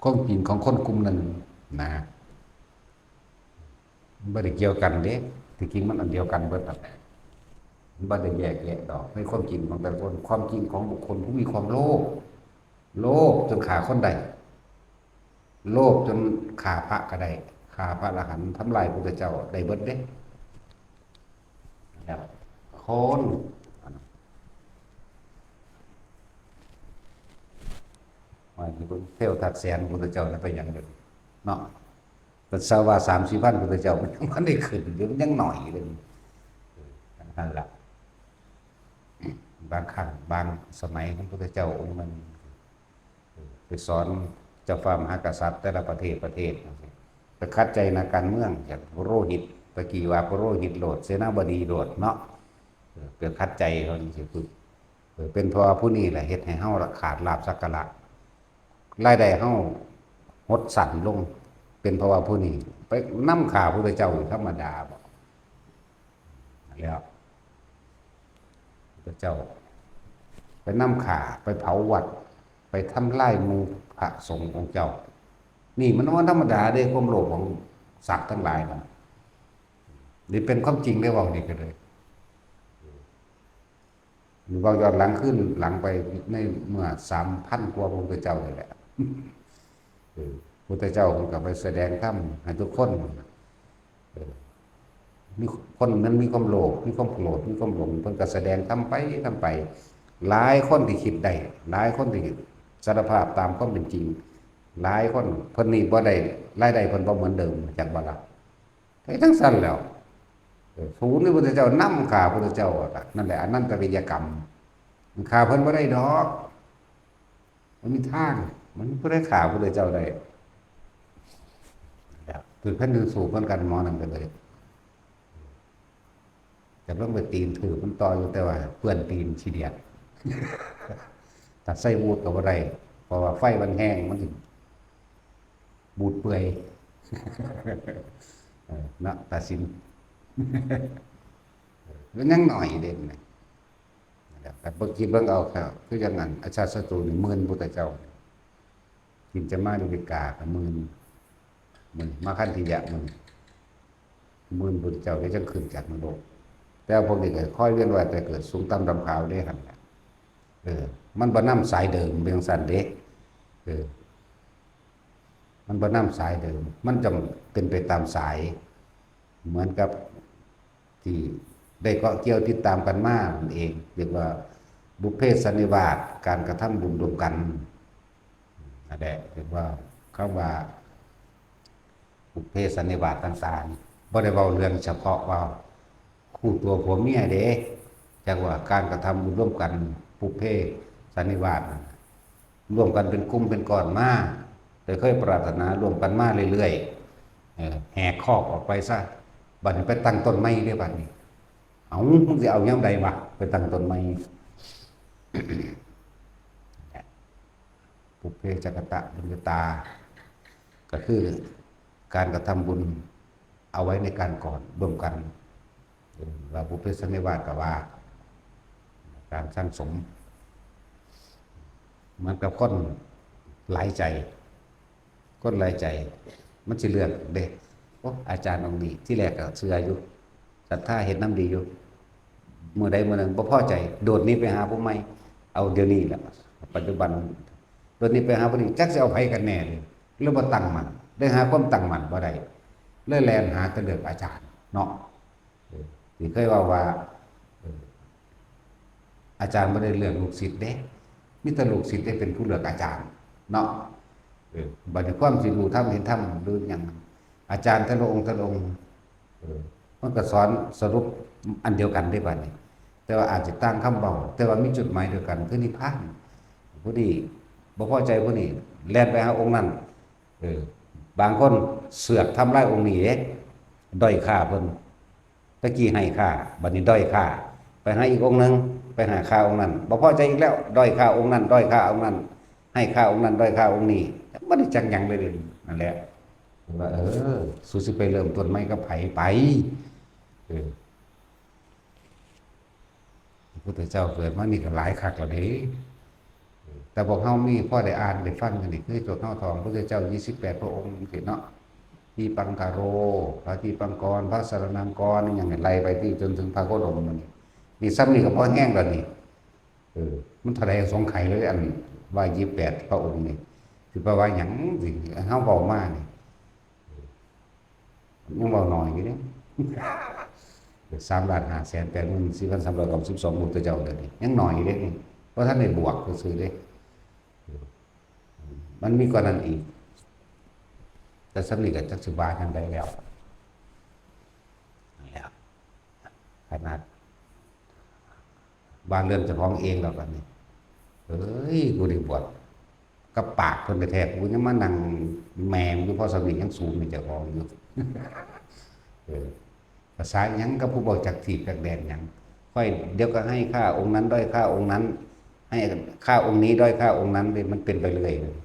ความจริงของคนกลุ่มหนึ่งนะ มันบ่ได้เกี่ยวกันเด้ ที่จริงมันอันเดียวกันเบิดนั่นแหละ มันบ่ได้แยกแยะดอก ในความจริงของแต่ละคน ความจริงของบุคคลผู้มีความโลภ โลภจนฆ่าคนได้ โลภจนฆ่าพระก็ได้ ฆ่าพระอรหันต์ ทำลายพุทธเจ้าได้เบิดเด้ แล้วคน ว่าอยู่เบิ่งเทวทัตแสนพุทธเจ้าน่ะไปหยังอยู่เนาะ ปัสสาวะสามสี่พันพุทธเจ้า มันยังบ่ได้ขึ้นอยู่ มันยังหน่อยอยู่เลย นั่นล่ะ บางครั้งบางสมัยของพุทธเจ้าองค์หนึ่ง ไปสอนเจ้าฟ้ามหากษัตริย์แต่ละประเทศประเทศ ไปขัดใจนักการเมือง อย่างปุโรหิต ตะกี้ว่าปุโรหิตโลด เสนาบดีโลดเนาะ เออ ไปขัดใจเขาจั่งซี้ปุ๊บ เออ เป็นเพราะว่าผู้นี้แหละเฮ็ดให้เฮาละขาดลาภสักการะ รายได้เฮาหดสั้นลง เป็นเพราะว่าผู้นี้ ไปนำฆ่าพุทธเจ้าอยู่ธรรมดาบ่ แล้ว พุทธเจ้า ไปนำฆ่า ไปเผาวัด ไปทำลายหมู่พระสงฆ์องค์เจ้า นี่มันบ่ธรรมดาเด้ ความโลภของสัตว์ทั้งหลายนะ นี่เป็นความจริงได้ เว้านี่ก็เลย เว้าย้อนหลังคืนหลังไปในเมื่อสามพันกว่าพระพุทธเจ้านี่แหละ เออ พุทธเจ้าเพิ่นก็ไปแสดงธรรมให้ทุกคน เออ มีคนมันมีความโลภ มีความโกรธ มีความหลง เพิ่นก็แสดงธรรมไป ธรรมไป หลายคนที่คิดได้ หลายคนที่สารภาพตามความเป็นจริง หลายคน เพิ่นนี่บ่ได้ รายได้เพิ่นบ่เหมือนเดิม จักบ่ล่ะ ไปจั่งซั่นแหล้ว เออ ศูนย์นี่พุทธเจ้านำฆ่าพุทธเจ้าอะ นั่นแหละ อนันตริยกรรม มันฆ่าเพิ่นบ่ได้ดอก มันมีทาง มันผู้ใดฆ่าพุทธเจ้าได้ ถืกแผ่นดินสูบเหมือนกัน หมอนั่นก็เลย แต่ลงไปตีนถืกมันต่ออยู่ แต่ว่าเปื้อนตีนขี้เดียด ถ้าใส่บูทก็บ่ได้ เพราะว่าไฟมันแฮง มันสิบูดเปื่อย เออ เนาะ ตัดสิน มันยังหน่อยเด้นะ แต่เบิ่ง คิดเบิ่งเอาครับ คือจั่งอันอาชาติศัตรูนี่หมื่นพุทธเจ้า กินจะมาริกาก็หมื่น หมื่น มาคันธียะหมื่น หมื่นพุทธเจ้าก็จั่งขึ้นจากนรก แต่พวกนี้ก็คอยเวียนว่ายตายเกิดสูงต่ำดำขาวเด้หั่นน่ะ เออ มันบ่นำสายเดิม เป็นจั่งซั้นเด้ เออ มันบ่นำสายเดิม มันต้องเป็นไปตามสาย เหมือนกับที่ได้เกาะเกี่ยวติดตามกันมานั่นเอง เรียกว่าบุพเพสันนิวาส การกระทำบุญร่วมกัน นั่นแหละ เรียกว่าคำว่าบุพเพสันนิวาสต่างๆ บ่ได้เว้าเรื่องเฉพาะว่าคู่ตัวผัวเมียเด้ จักว่าการกระทำบุญร่วมกัน บุพเพสันนิวาสนั่นน่ะ ร่วมกันเป็นกลุ่มเป็นก้อนมา แต่เคยปรารถนาร่วมกันมาเรื่อยๆ เออ แหกคอกออกไปซะ บัดนี้ไปตั้งต้นใหม่เด้บัดนี้ เอา มึงสิเอายามใดวะ ไปตั้งต้นใหม่ ปุพเพจักกตะบุญญาตา ก็คือการกระทำบุญเอาไว้ในการก่อนร่วมกัน เออ ว่าปุพเพสันนิวาสก็ว่า การสั่งสม เหมือนกับคนหลายใจ คนหลายใจ มันสิเลือกเด้ โอ้ อาจารย์องค์นี้ ที่แรกก็เชื่ออยู่ ศรัทธาเฮ็ดนำดีอยู่ มื้อใดมื้อหนึ่งบ่พอใจ โดดหนีไปหาผู้ใหม่ เอาเดี๋ยวนี้แหละ ปัจจุบัน โดดหนีไปหาผู้นี้ จักสิเอาไผกันแน่เลย หรือบ่ตั้งมั่น ได้หาความตั้งมั่นบ่ได้ เลยแล่นหาแต่เลือกอาจารย์เนาะ เออ ที่เคยเว้าว่า เออ อาจารย์บ่ได้เลือกลูกศิษย์เด้ มีแต่ลูกศิษย์ได้เป็นผู้เลือกอาจารย์เนาะ เออ บัดนี้ความสิรู้ธรรมเห็นธรรมหรือหยัง อาจารย์แต่ละองค์แต่ละองค์ เออ มันก็สอนสรุปอันเดียวกันได้บัดนี้ แต่ว่าอาจจะต่างคำเว้า แต่ว่ามีจุดหมายเดียวกันคือนิพพาน ผู้นี้บ่พอใจผู้นี้ แล่นไปหาองค์นั้น เออ บางคนเสือกทำลายองค์นี้เด้ ด้อยค่าเพิ่น ตะกี้ให้ค่า บัดนี้ด้อยค่า ไปหาอีกองค์หนึ่ง ไปหาค่าองค์นั้น บ่พอใจอีกแล้ว ด้อยค่าองค์นั้น ด้อยค่าองค์นั้น ให้ค่าองค์นั้น ด้อยค่าองค์นี้ บ่ได้จักหยังเลยเดี๋ยวนี้ นั่นแหละ ว่า เออ สูสิไปเริ่มต้นใหม่กับไผไป เออ พระพุทธเจ้าเกิดมานี่ก็หลายคักแล้วเด้ แต่พวกเฮามีพอได้อ่านได้ฟังกันนี่ คือพวกเฮาท่องพระพุทธเจ้ายี่สิบแปดพระองค์จังซี้เนาะ ทีปังคโร พระทีปังกร พระสรณังคร อิหยังไล่ไปที่จนถึงพระโคดมมื้อนี้ นี่ซ้ำนี่ก็พอแฮงแล้วนี่ เออ มันเท่าใดสงไขยเลย อันว่ายี่สิบแปดพระองค์นี่ สิไปว่าหยังสิ เฮาเว้ามานี่ ยังเว้าน้อยอยู่เด้ สามล้านห้าแสนแปดหมื่นสี่พันสามร้อยเก้าสิบสองพระพุทธเจ้าเดี๋ยวนี้ ยังน้อยอยู่เด้นี่ เพราะท่านได้บวกซื่อๆเด้ มันมีกว่านั้นอีก แต่สำนึกกับจักสิบาทยังได้แล้ว นั่นแหละ ขนาด บ้านเรือนเจ้าของเองแล้วบัดนี้ เอ้ย กูได้บวช กับปากเพิ่นแท้ๆ กูยังมานั่งแหม่งอยู่ เพราะสำนึกยังสูงในเจ้าของอยู่ เออ ภาษาหยังกับผู้บ่จักทีบจักแดนหยัง ค่อยเดี๋ยวก็ให้ค่าองค์นั้นด้อยค่าองค์นั้น ให้ค่าองค์นี้ด้อยค่าองค์นั้นเลย มันเป็นไปเรื่อยเลย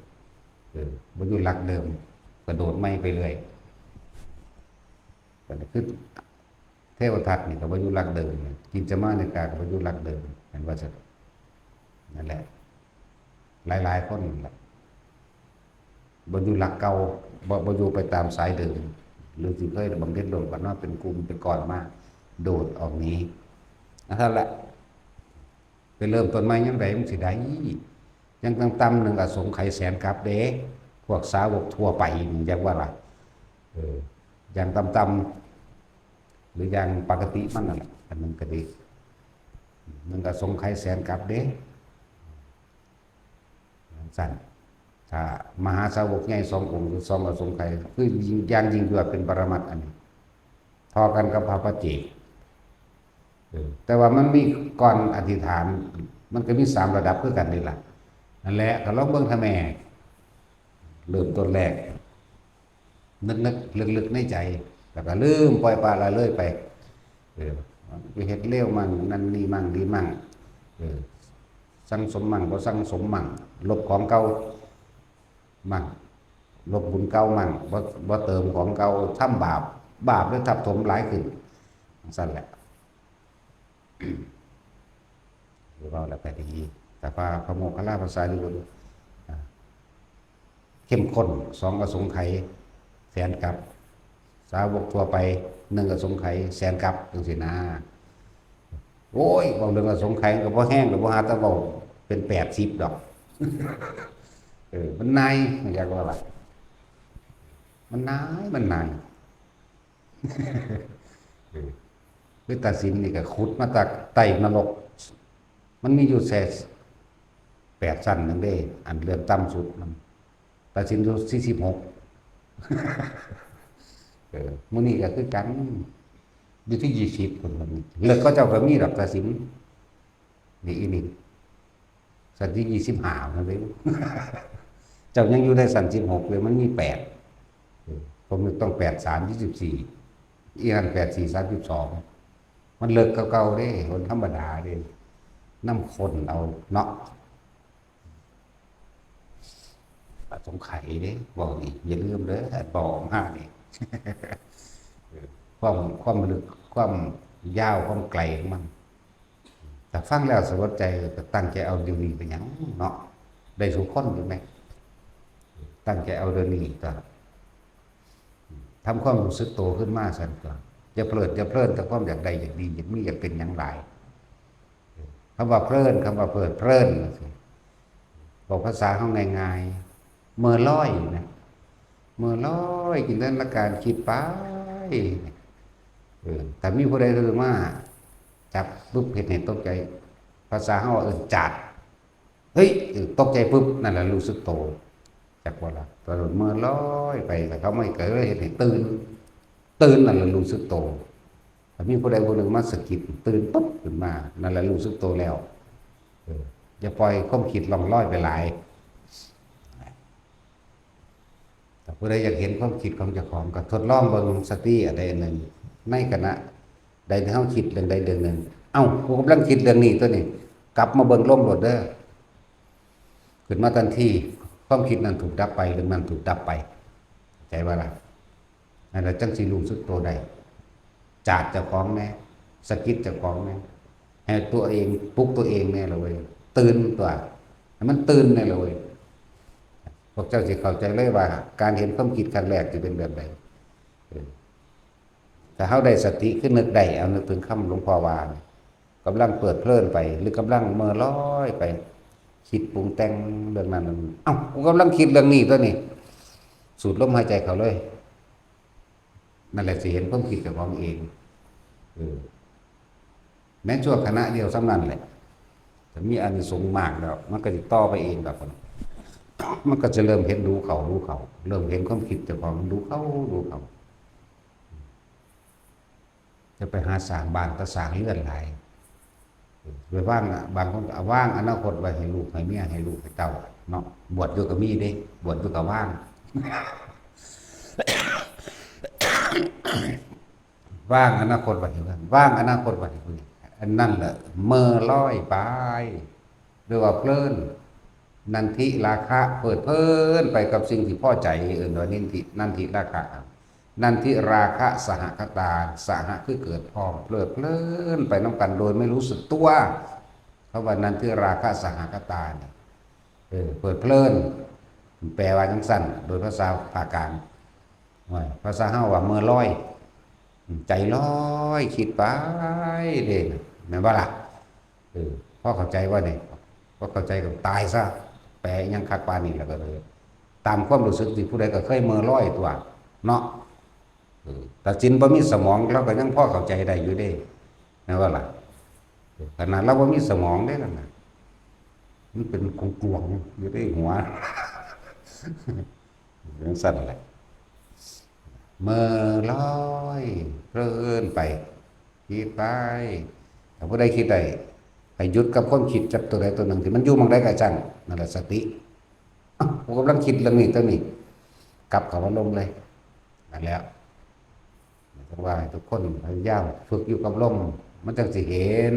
เออ บ่อยู่หลักเดิม กระโดดใหม่ไปเรื่อย ก็คือเทวทัตนี่ก็บ่อยู่หลักเดิม กิจจามานกาก็บ่อยู่หลักเดิม เห็นว่าซั่น นั่นแหละ หลายๆคนนั่นแหละ บ่อยู่หลักเก่า บ่ บ่อยู่ไปตามสายเดิม หรือที่เคยบำเพ็ญร่วมกันมาเป็นกลุ่มเป็นก้อนมา โดดออกหนี อันนั้นแหละ ไปเริ่มต้นใหม่ยามใดมันสิได้ อย่างต่ำๆหนึ่งอสงไขยแสนกัปเด้ พวกสาวกทั่วไปนี่ จักว่าล่ะ เออ อย่างต่ำๆ หรืออย่างปกติมันนั่นแหละ อันนั้นก็ดี หนึ่งอสงไขยแสนกัปเด้ จั่งซั้น ถ้ามหาสาวกใหญ่สององค์ คือสองอสงไขย คือยิ่ง อย่างยิ่งยวดเป็นปรมัตถ์อันนี้ เท่ากันกับพระปัจเจก เออ แต่ว่ามันมีก่อนอธิษฐาน มันก็มีสามระดับคือกันนี่ล่ะ นั่นแหละ ก็ลองเบิ่งเถาะแม่ เริ่มต้นแรก นึกๆ ลึกๆ ในใจ แล้วก็ลืม ปล่อยปละละเลยไป เออ ไปเฮ็ดเลวมั่ง นั่นนี่มั่ง ดีมั่ง เออ สั่งสมมั่ง บ่สั่งสมมั่ง ลบของเก่ามั่ง ลบบุญเก่ามั่ง บ่ บ่เติมของเก่า ทำบาป บาปเลยทับถมหลายขึ้น จั่งซั้นแหละ เว้าแล้วก็ดี แต่ว่าพระโมคคัลลาภาษาลิบุตร อ่า เข้มข้น สองอสงไขยแสนกัป สาวกทั่วไป หนึ่งอสงไขยแสนกัป จั่งซี้นะ โอ้ย เว้าเรื่องอสงไขยมันก็บ่แฮงดอก บ่หาแต่เว้าเป็นแปดสิบดอก เออ มันนาย มันอยากว่าล่ะ มันนาย มันนาย เออ คือตาสินนี่ก็ขุดมาจากใต้นรก มันมีอยู่แค่แปดชั้นหนึ่งเด้ อันเริ่มต่ำสุดมัน ตาสินอยู่สี่สิบหก เออ มื้อนี้ก็คือกัน อยู่ที่ยี่สิบคนมัน เลิกเขาเจ้าก็มีดอกตาสิน นี่อีนี่ ชั้นที่ยี่สิบห้านั่นเอง เจ้ายังอยู่ในชั้นสิบหกเลย มันมีแปด เออ ผมนึกต้องแปดสาม ยี่สิบสี่ อีนั่นแปดสี่ สามสิบสอง มันเลิกกว่าเก่าเด้ คนธรรมดาเด้ นำคนเอาเนาะ สงไขยเด้ บอกนี่ อย่าลืมเด้อ อันบอกมานี่ ความ ความลึก ความยาว ความไกลของมัน แต่ฟังแล้วสลดใจ ก็ตั้งใจเอาเดี๋ยวนี้เป็นหยังเนาะ ได้ทุกคนอยู่ไหม ตั้งใจเอาเดี๋ยวนี้ก็ ทำความรู้สึกโตขึ้นมาซั่นตัว อย่าเพลิดอย่าเพลินแต่ความอยากได้อยากดีอยากมีอยากเป็นหยังหลาย คำว่าเพลิน คำว่าเพลิดเพลิน บอกภาษาเฮาง่ายๆ เมื่อลอยนะ เมื่อลอยจินตนาการคิดไป เออ แต่มีผู้ใดคือมาจับปุ๊บเห็นเห็นตกใจ ภาษาเฮาเอิ้นจาด เฮ้ย เออ ตกใจปุ๊บ นั่นแหละรู้สึกโต จักว่าละ ตอนเมื่อลอยไป แต่เขาไม่เคยเห็นให้ตื่น ตื่น นั่นแหละรู้สึกโต แต่มีผู้ใดผู้หนึ่งมาสะกิด ตื่นปุ๊บขึ้นมา นั่นแหละรู้สึกโตแล้ว เออ อย่าปล่อยความคิดล่องลอยไปหลาย แต่ผู้ใดอยากเห็นความคิดของเจ้าของ ก็ทดลองเบิ่งสติอันใดอันหนึ่ง ในขณะใดที่เฮาคิดเรื่องใดเรื่องหนึ่ง เอ้า กูกำลังคิดเรื่องนี้ตัวนี้ กลับมาเบิ่งลมโลดเด้อ ขึ้นมาทันที ความคิดนั้นถูกดับไป เรื่องนั้นถูกดับไป เข้าใจบ่ล่ะ นั่นแหละจังสิรู้สึกโตได้ จาดเจ้าของแน่ สะกิดเจ้าของแน่ ให้ตัวเองปลุกตัวเองแน่ละเว้ย ตื่นตัว ให้มันตื่นแน่ละเว้ย พวกเจ้าสิเข้าใจเลยว่า การเห็นความคิดครั้งแรกจะเป็นแบบใด เออ ถ้าเฮาได้สติ คือนึกได้ เอานึกถึงคำหลวงพ่อว่า กำลังเพลิดเพลินไป หรือกำลังเมื่อลอยไป คิดปรุงแต่งเรื่องนั้นเรื่องนี้ เอ้า กูกำลังคิดเรื่องนี้ตัวนี้ สูดลมหายใจเข้าเลย นั่นแหละสิเห็นความคิดเจ้าของเอง เออ แม้ชั่วขณะเดียวส่ำนั้นแหละ แต่มีอานิสงส์มากแล้ว มันก็จะต่อไปเองแบบ มันก็จะเริ่มเห็นรู้เข้ารู้เข้า เริ่มเห็นความคิดเจ้าของรู้เข้ารู้เข้า จะไปหาสร้างบ้านก็สร้างเรือนหลาย ไปวางอะ บางคนก็เอาวางอนาคตไว้ให้ลูกให้เมียให้ลูกให้เต้าเนาะ บวชอยู่ก็มีเด้ บวชอยู่ก็วาง วางอนาคตไว้ให้เพิ่น วางอนาคตไว้ให้เพิ่น อันนั้นแหละเมื่อลอยไป หรือว่าเพลิน นันทิราคะ เพลิดเพลินไปกับสิ่งที่พอใจ เอิ้นว่านินทิ นันทิราคะครับ นันทิราคะสหคตา สหคือเกิดพร้อม เพลิดเพลินไปนำกันโดยไม่รู้สึกตัว คำว่านันทิราคะสหคตาเนี่ย เออ เพลิดเพลิน แปลว่าจังซั่น โดยภาษาภาคกลาง ว่าภาษาเฮาว่าเมื่อลอย ใจลอยคิดไปเด้ แม่นบ่ล่ะ เออ พอเข้าใจว่านี่ พอเข้าใจก็ตายซะ แปลอิหยังคักปานนี้แล้วก็เลย ตามความรู้สึกที่ผู้ใดก็เคยเมื่อลอยตัวเนาะ เออ แต่จินบ่มีสมอง เราก็ยังพอเข้าใจได้อยู่เด้ แม่นบ่ล่ะ เออ ขนาดเราบ่มีสมองเด้นั่นน่ะ มันเป็นกลวงๆอยู่ในหัว จังซั่นแหละ เมื่อลอยเพลินไป คิดไป ถ้าผู้ใดคิดได้ ให้หยุดกับความคิดจับตัวใดตัวหนึ่งที่มันอยู่หม่องใดก็ช่าง นั่นแหละสติ อ้าว กูกำลังคิดเรื่องนี้ตัวนี้ กลับเข้าอารมณ์เลย นั่นแหละ จังว่าให้ทุกคนพยายามฝึกอยู่กับลม มันจังสิเห็น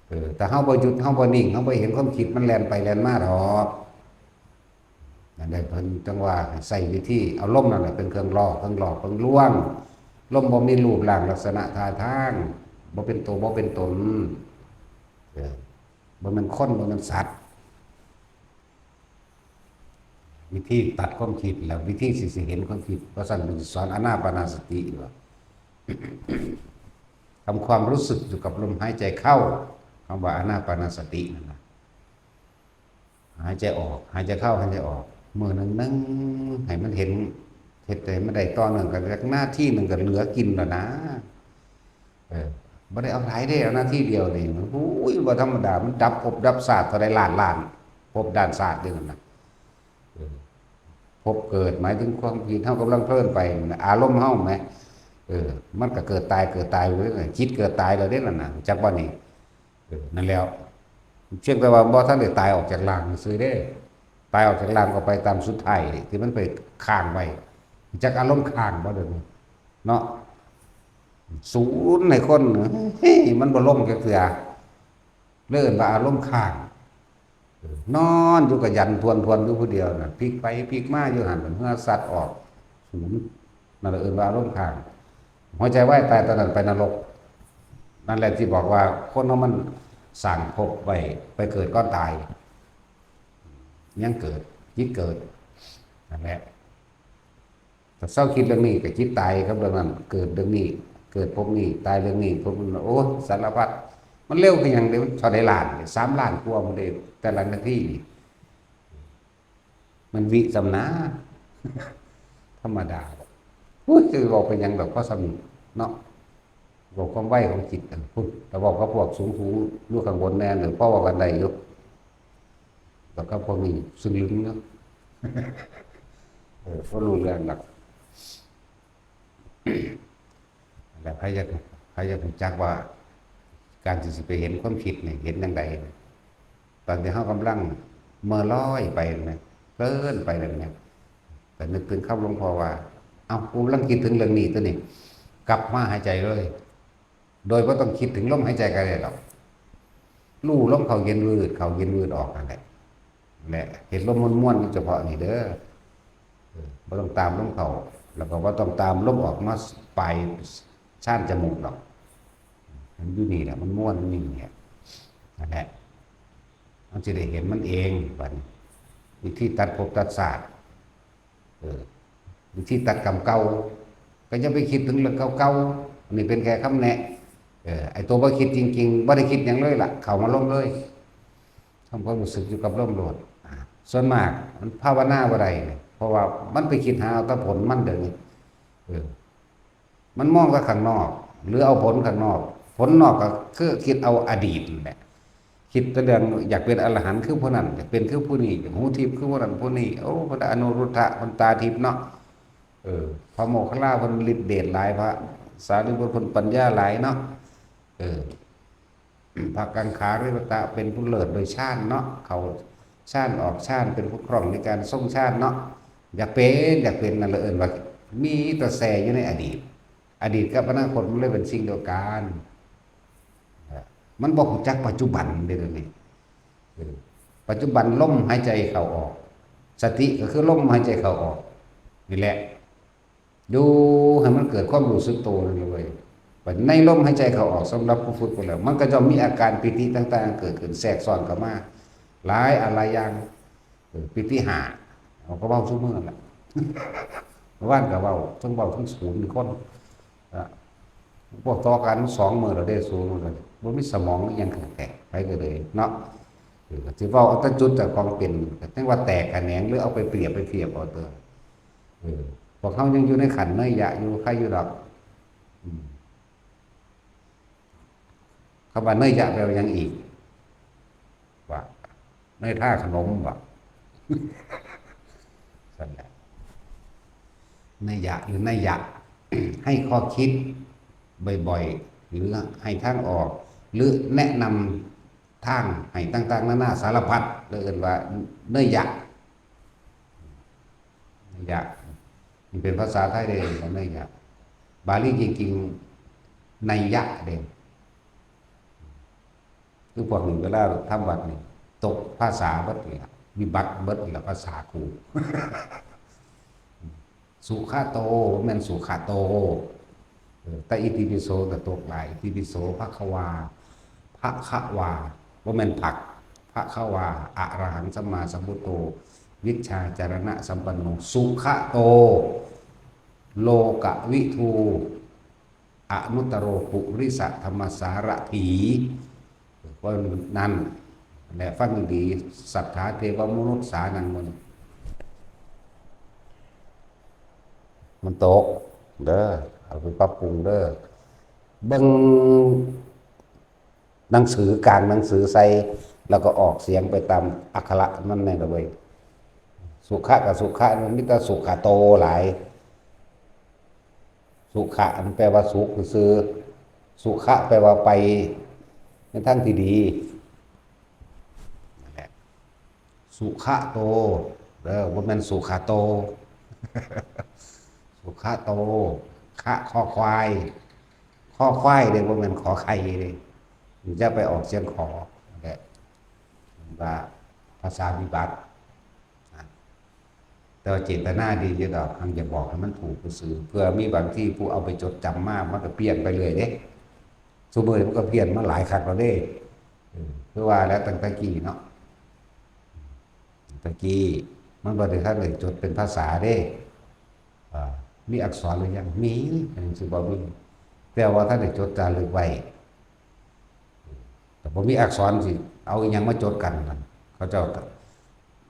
เออ แต่เฮาบ่หยุด เฮาบ่นิ่ง เฮาบ่เห็นความคิดมันแล่นไปแล่นมาดอก นั่นแหละเพิ่นจังว่าให้ใช้วิธีเอาลมนั่นแหละเป็นเครื่องหลอก เครื่องหลอก เครื่องลวง ลมบ่มีรูปร่างลักษณะท่าทาง บ่เป็นตัว บ่เป็นตน เออ บ่แม่นคน บ่แม่นสัตว์ วิธีตัดความคิด แล้ววิธีสิ สิเห็นความคิด เพราะฉะนั้นเพิ่นสิสอนอานาปานสติอยู่ว่า ทำความรู้สึกอยู่กับลมหายใจเข้า คำว่าอานาปานสตินั่นน่ะ หายใจออก หายใจเข้า หายใจออก มื้อหนึ่งนึ่งให้มันเห็น เฮ็ดให้มันได้ต่อเนื่องกันจักนาทีหนึ่งก็เหลือกินแล้วนะ เออ บ่ได้เอาหลายเด้ เอานาทีเดียวนี่ โอ้ย บ่ธรรมดา มันดับภพดับชาติเท่าใดล้านล้านภพล้านชาติเด้นั่นน่ะ เออ ภพเกิดหมายถึงความคิดเฮากำลังเพลินไปนั่นน่ะ อารมณ์เฮาแหม เออ มันก็เกิดตาย เกิดตายอยู่เด้ จิตเกิดตายแล้วเด้นั่นน่ะ จักบ่นี่ เออ นั่นแล้ว เพียงแต่ว่าบ่ทันได้ตายออกจากร่างซื่อเด้ ตายออกจากร่างก็ไปตามสุดท้ายที่มันไปค้างไว้ จักอารมณ์ค้างบ่เดี๋ยวนี้ เนาะ ศูนย์ให้คน เฮ้ย มันบ่ลงจักเทื่อ เลยเอิ้นว่าอารมณ์ค้าง นอนอยู่ก็ยันทวนๆอยู่ผู้เดียวน่ะ พลิกไปพลิกมาอยู่หั่น เหมือนเฮือสัตว์ออก ศูนย์ นั่นแหละเอิ้นว่าอารมณ์ค้าง หัวใจวายตายตอนนั้นไปนรก นั่นแหละที่บอกว่าคนเฮามันสร้างภพไว้ ไปเกิดก่อนตาย ยังเกิด จิตเกิด นั่นแหละ ถ้าเซาคิดเรื่องนี้ก็จิตตายกับเรื่องนั้น เกิดเรื่องนี้ เกิดภพนี้ ตายเรื่องนี้ ภพนั้น โอ้ย สารพัด มันเร็วคือหยังเด้ เท่าใดล้าน สามล้านกว่าหมดเลย แต่ละนาทีนี่ มันวิสำนา ธรรมดา อุ้ย จะบอกเป็นหยังดอก เพราะสำนึกเนาะ บอกความไวของจิต เออ พุ้น แต่บอกกับพวกสูงๆอยู่ข้างบนแน่ หรือเพราะว่ากันได้อยู่ แล้วก็พวกนี้ซึ่งลึงเนาะ เออ บ่รู้เรื่องดอก แล้วไผอยาก ไผอยากรู้จักว่า การที่สิไปเห็นความคิดนี่ เห็นจั่งใด ตอนที่เฮากำลังเมินลอยไปนั่นนะ เพลินไปนั่นนะ แต่นึกถึงคำหลวงพ่อว่า เอ้า กูกำลังคิดถึงเรื่องนี้ตัวนี้ กลับมาหายใจเลย โดยบ่ต้องคิดถึงลมหายใจก็ได้ดอก รู้ลมเข้าเย็นวืด เข้าเย็นวืดออกนั่นแหละ และเฮ็ดลมม่วนๆอยู่เฉพาะนี่เด้อ เออ บ่ต้องตามลมเข้า แล้วก็บ่ต้องตามลมออกมาปลายชานจมูกดอก มันอยู่นี่แหละ มันม่วน มันอยู่นี่แหละ นั่นแหละ มันสิได้เห็นมันเอง บัดนี้ วิธีตัดภพตัดชาติ เออ วิธีตัดกรรมเก่า ก็อย่าไปคิดถึงเรื่องเก่าๆ อันนี้เป็นแค่คำแนะ เออ ไอ้ตัวบ่คิดจริงๆ บ่ได้คิดหยังเลยล่ะ เข้ามาลมเลย ทำความรู้สึกอยู่กับลมโลด อ่า ส่วนมากมันภาวนาบ่ได้เนี่ย เพราะว่ามันไปคิดหาเอาแต่ผลมันเดี๋ยวนี้ เออ มันมองแต่ข้างนอก หรือเอาผลข้างนอก ผลนอกก็คือคิดเอาอดีตนั่นแหละ คิดแต่เรื่องอยากเป็นอรหันต์คือผู้นั้น อยากเป็นคือผู้นี้ อยากหูทิพย์คือผู้นั้นผู้นี้ โอ้ พระอนุรุทธะ เพิ่นตาทิพย์เนาะ เออ พระโมคคัลลา เพิ่นฤทธิ์เดชหลาย พระสารีบุตร เพิ่นปัญญาหลายเนาะ เออ พระกังขาริปตะ เป็นผู้เลิศโดยฌานเนาะ เข้าฌานออกฌาน เป็นผู้คล่องในการทรงฌานเนาะ อยากเป็น อยากเป็น นั่นเลยเอิ้นว่า มีแต่แช่อยู่ในอดีต อดีตกับอนาคตมันเลยเป็นสิ่งเดียวกัน มันบ่รู้จักปัจจุบันเด้อเดี๋ยวนี้ เออ ปัจจุบันลมหายใจเข้าออก สติก็คือลมหายใจเข้าออก นี่แหละ อยู่ให้มันเกิดความรู้สึกตัวนั่นเลย ในลมหายใจเข้าออก สำหรับผู้ฝึกไปแล้ว มันก็จะมีอาการปีติต่างๆเกิดขึ้น แทรกซ้อนเข้ามา หลายอันหลายอย่าง เออ ปีติห้า เขาก็เว้าซุมื้อนั่นแหละ เมื่อวานก็เว้า ทั้งเว้าทั้งศูนย์คน อ่ะ พวกต่อกันสองมื้อแล้วเด้ ศูนย์มันก็บ่มีสมองอิหยังแข็งแกร่ง ไปก็เลยเนาะ เออ สิเว้าเอาแต่จุดแต่ของเป็น ก็จั่งว่าแตกแขนง หรือเอาไปเปรียบไปเทียบเอาเด้อ เออ พวกเขายังอยู่ในขั้นเนยยะอยู่ ใครอยู่ดอก อืม คำว่าเนยยะแปลว่าหยังอีก ว่าเนยท่าขนมบ่ นั่นแหละ เนยยะหรือเนยยะ ให้ข้อคิดบ่อยๆ หรือให้ทางออก หรือแนะนำทางให้ต่างๆนานาสารพัด เลยเอิ้นว่าเนยยะ เนยยะ มันเป็นภาษาไทยเด้ เนยยะ บาลีจริงๆ นัยยะเด้ คือพวกนี้เวลาทำวัตรนี่ ตกภาษาเบิดนี่ล่ะ วิบัติเบิดนี่ล่ะ ภาษากู สุขะโต บ่แม่นสุขะโต เออ แต่อิติปิโสก็ตกหลาย อิติปิโส ภะคะวา ภะคะวา บ่แม่นผัก ภะคะวา อะระหังสัมมาสัมพุทโธ วิชชาจารณะสัมปันโน สุขะโต โลกวิทู อนุตตโร ปุริสะธรรมสารถี เพราะนั้น และฟังดีๆ สัทธาเทวมนุษย์สานัง มัน มันตก เด้อ เอาไปปรับปรุงเด้อ เบิ่งหนังสือกลางหนังสือใส่ แล้วก็ออกเสียงไปตามอักขระมันแน่ละเว้ย สุขะกับสุขะ มันมีแต่สุขะโตหลาย สุขะ มันแปลว่าสุขซื่อๆ สุขะ แปลว่าไปในทางที่ดี นั่นแหละ สุขะโต เด้อ บ่แม่นสุขะโต สุขะโต คะ คอควาย คอควายเด้ บ่แม่นขอไข่เด้ อย่าไปออกเสียงขอ นั่นแหละ ว่าภาษาวิบัติ แต่ว่าเจตนาดีอยู่ดอก หังจะบอกให้มันถูกซื่อ เพื่อมีบางที่ผู้เอาไปจดจำมา มันก็เพี้ยนไปเรื่อยเด้ ซุมื้อนี้มันก็เพี้ยนมาหลายคักแล้วเด้ เออ คือว่าแล้วตั้งแต่กี้เนาะ ตะกี้มันบ่ได้ทันได้จดเป็นภาษาเด้ อ่า มีอักษรหรือยัง มี ยังสิบ่มี แต่ว่าทันได้จดจารึกไว้ แต่บ่มีอักษรสิเอาอิหยังมาจดกันนั่น เขาเจ้าก็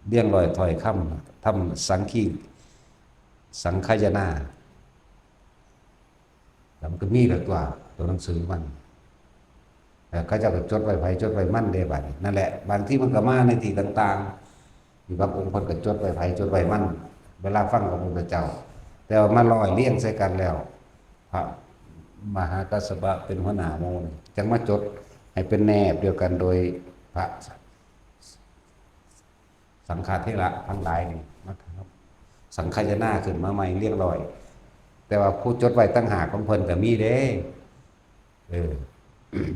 เรียงร้อยถ้อยคำ ทำสังคี สังคายนา แล้วมันก็มีแล้วตัว ตัวหนังสือมัน แล้วเขาเจ้าก็จดไว้ไผจดไว้มันเด้บัดนี้ นั่นแหละ บางทีมันก็มาในที่ต่างๆ มีบางองค์เพิ่นก็จดไว้ไผจดไว้มัน เวลาฟังของพระพุทธเจ้า แต่ว่ามาร้อยเรียงใส่กันแล้ว พระมหากัสสปะเป็นหัวหน้าหมู่นี่ จั่งมาจดให้เป็นแนบเดียวกันโดยพระสังฆเถระทั้งหลายนี่ มาสังคายนาขึ้นมาใหม่เรียงร้อย แต่ว่าผู้จดไว้ต่างหากของเพิ่นก็มีเด้ เออ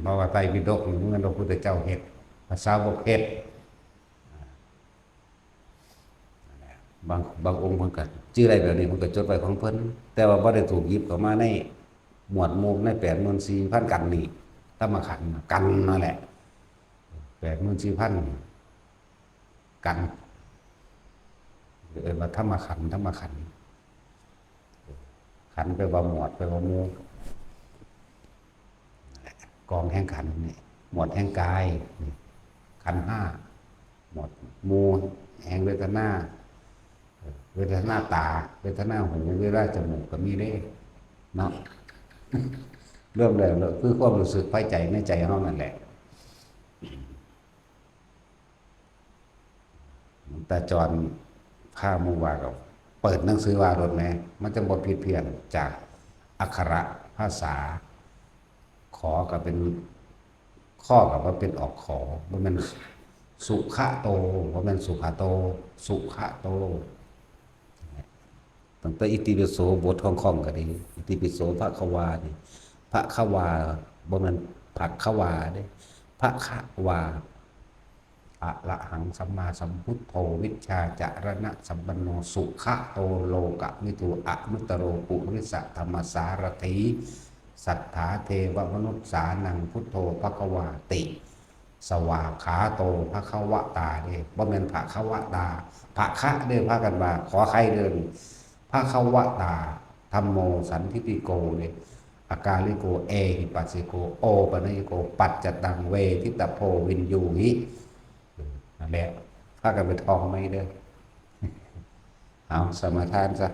เพราะว่าไตรปิฎกนี่มันพระพุทธเจ้าเฮ็ด พระสาวกเฮ็ด บาง บางองค์เพิ่นก็ชื่ออะไรแบบนี้ เพิ่นก็จดไว้ของเพิ่น แต่ว่าบ่ได้ถูกหยิบเข้ามาในหมวดหมู่ ในแปดหมื่นสี่พันกันนี่ ธรรมขันธ์กันนั่นแหละ แปดหมื่นสี่พันกัน เอิ้นว่าธรรมขันธ์ ธรรมขันธ์ ขันธ์แปลว่าหมวด แปลว่าหมู่ กองแห่งขันธ์นี่ หมวดแห่งกายนี่ ขันธ์ห้า หมวดหมู่แห่งเวทนา เออ เวทนาตา เวทนาหู เวทนาจมูกก็มีเด้ เนาะ เริ่มแล้ว คือความรู้สึกภายใจในใจเฮานั่นแหละ หลวงตาจรพาหมู่ว่าก็เปิดหนังสือว่าโลดแหม มันจั่งบ่ผิดเพี้ยนจากอักขระภาษา ขอก็เป็น ข้อก็บ่เป็นออกขอ บ่แม่นสุขะโต บ่แม่นสุขะโต สุขะโต ตั้งแต่อิติปิโสบทของข้องก็ดี อิติปิโสภะคะวานี่ ภะคะวา บ่แม่นผักคะวาเด้ ภะคะวา อะระหังสัมมาสัมพุทโธ วิชชาจารณะสัมปันโน สุขะโตโลกวิทู อนุตตโรปุริสะธรรมสารถี สัทธาเทวมนุสสานัง พุทโธภะคะวาติ สวากขาโตภะคะวะตาเด้ บ่แม่นภะคะวะตา ภะคะเด้ พากันว่า ขอไข่เด้อ ภะคะวะตา ธัมโมสันทิฏฐิโกเด้ อากาลิโก เอหิปัสสิโก โอปะนญิโก ปัจจตังเวทิตาโพวินยูหิ นั่นแหละ พากันไปท่องใหม่เด้อ เอา สมาทานซะ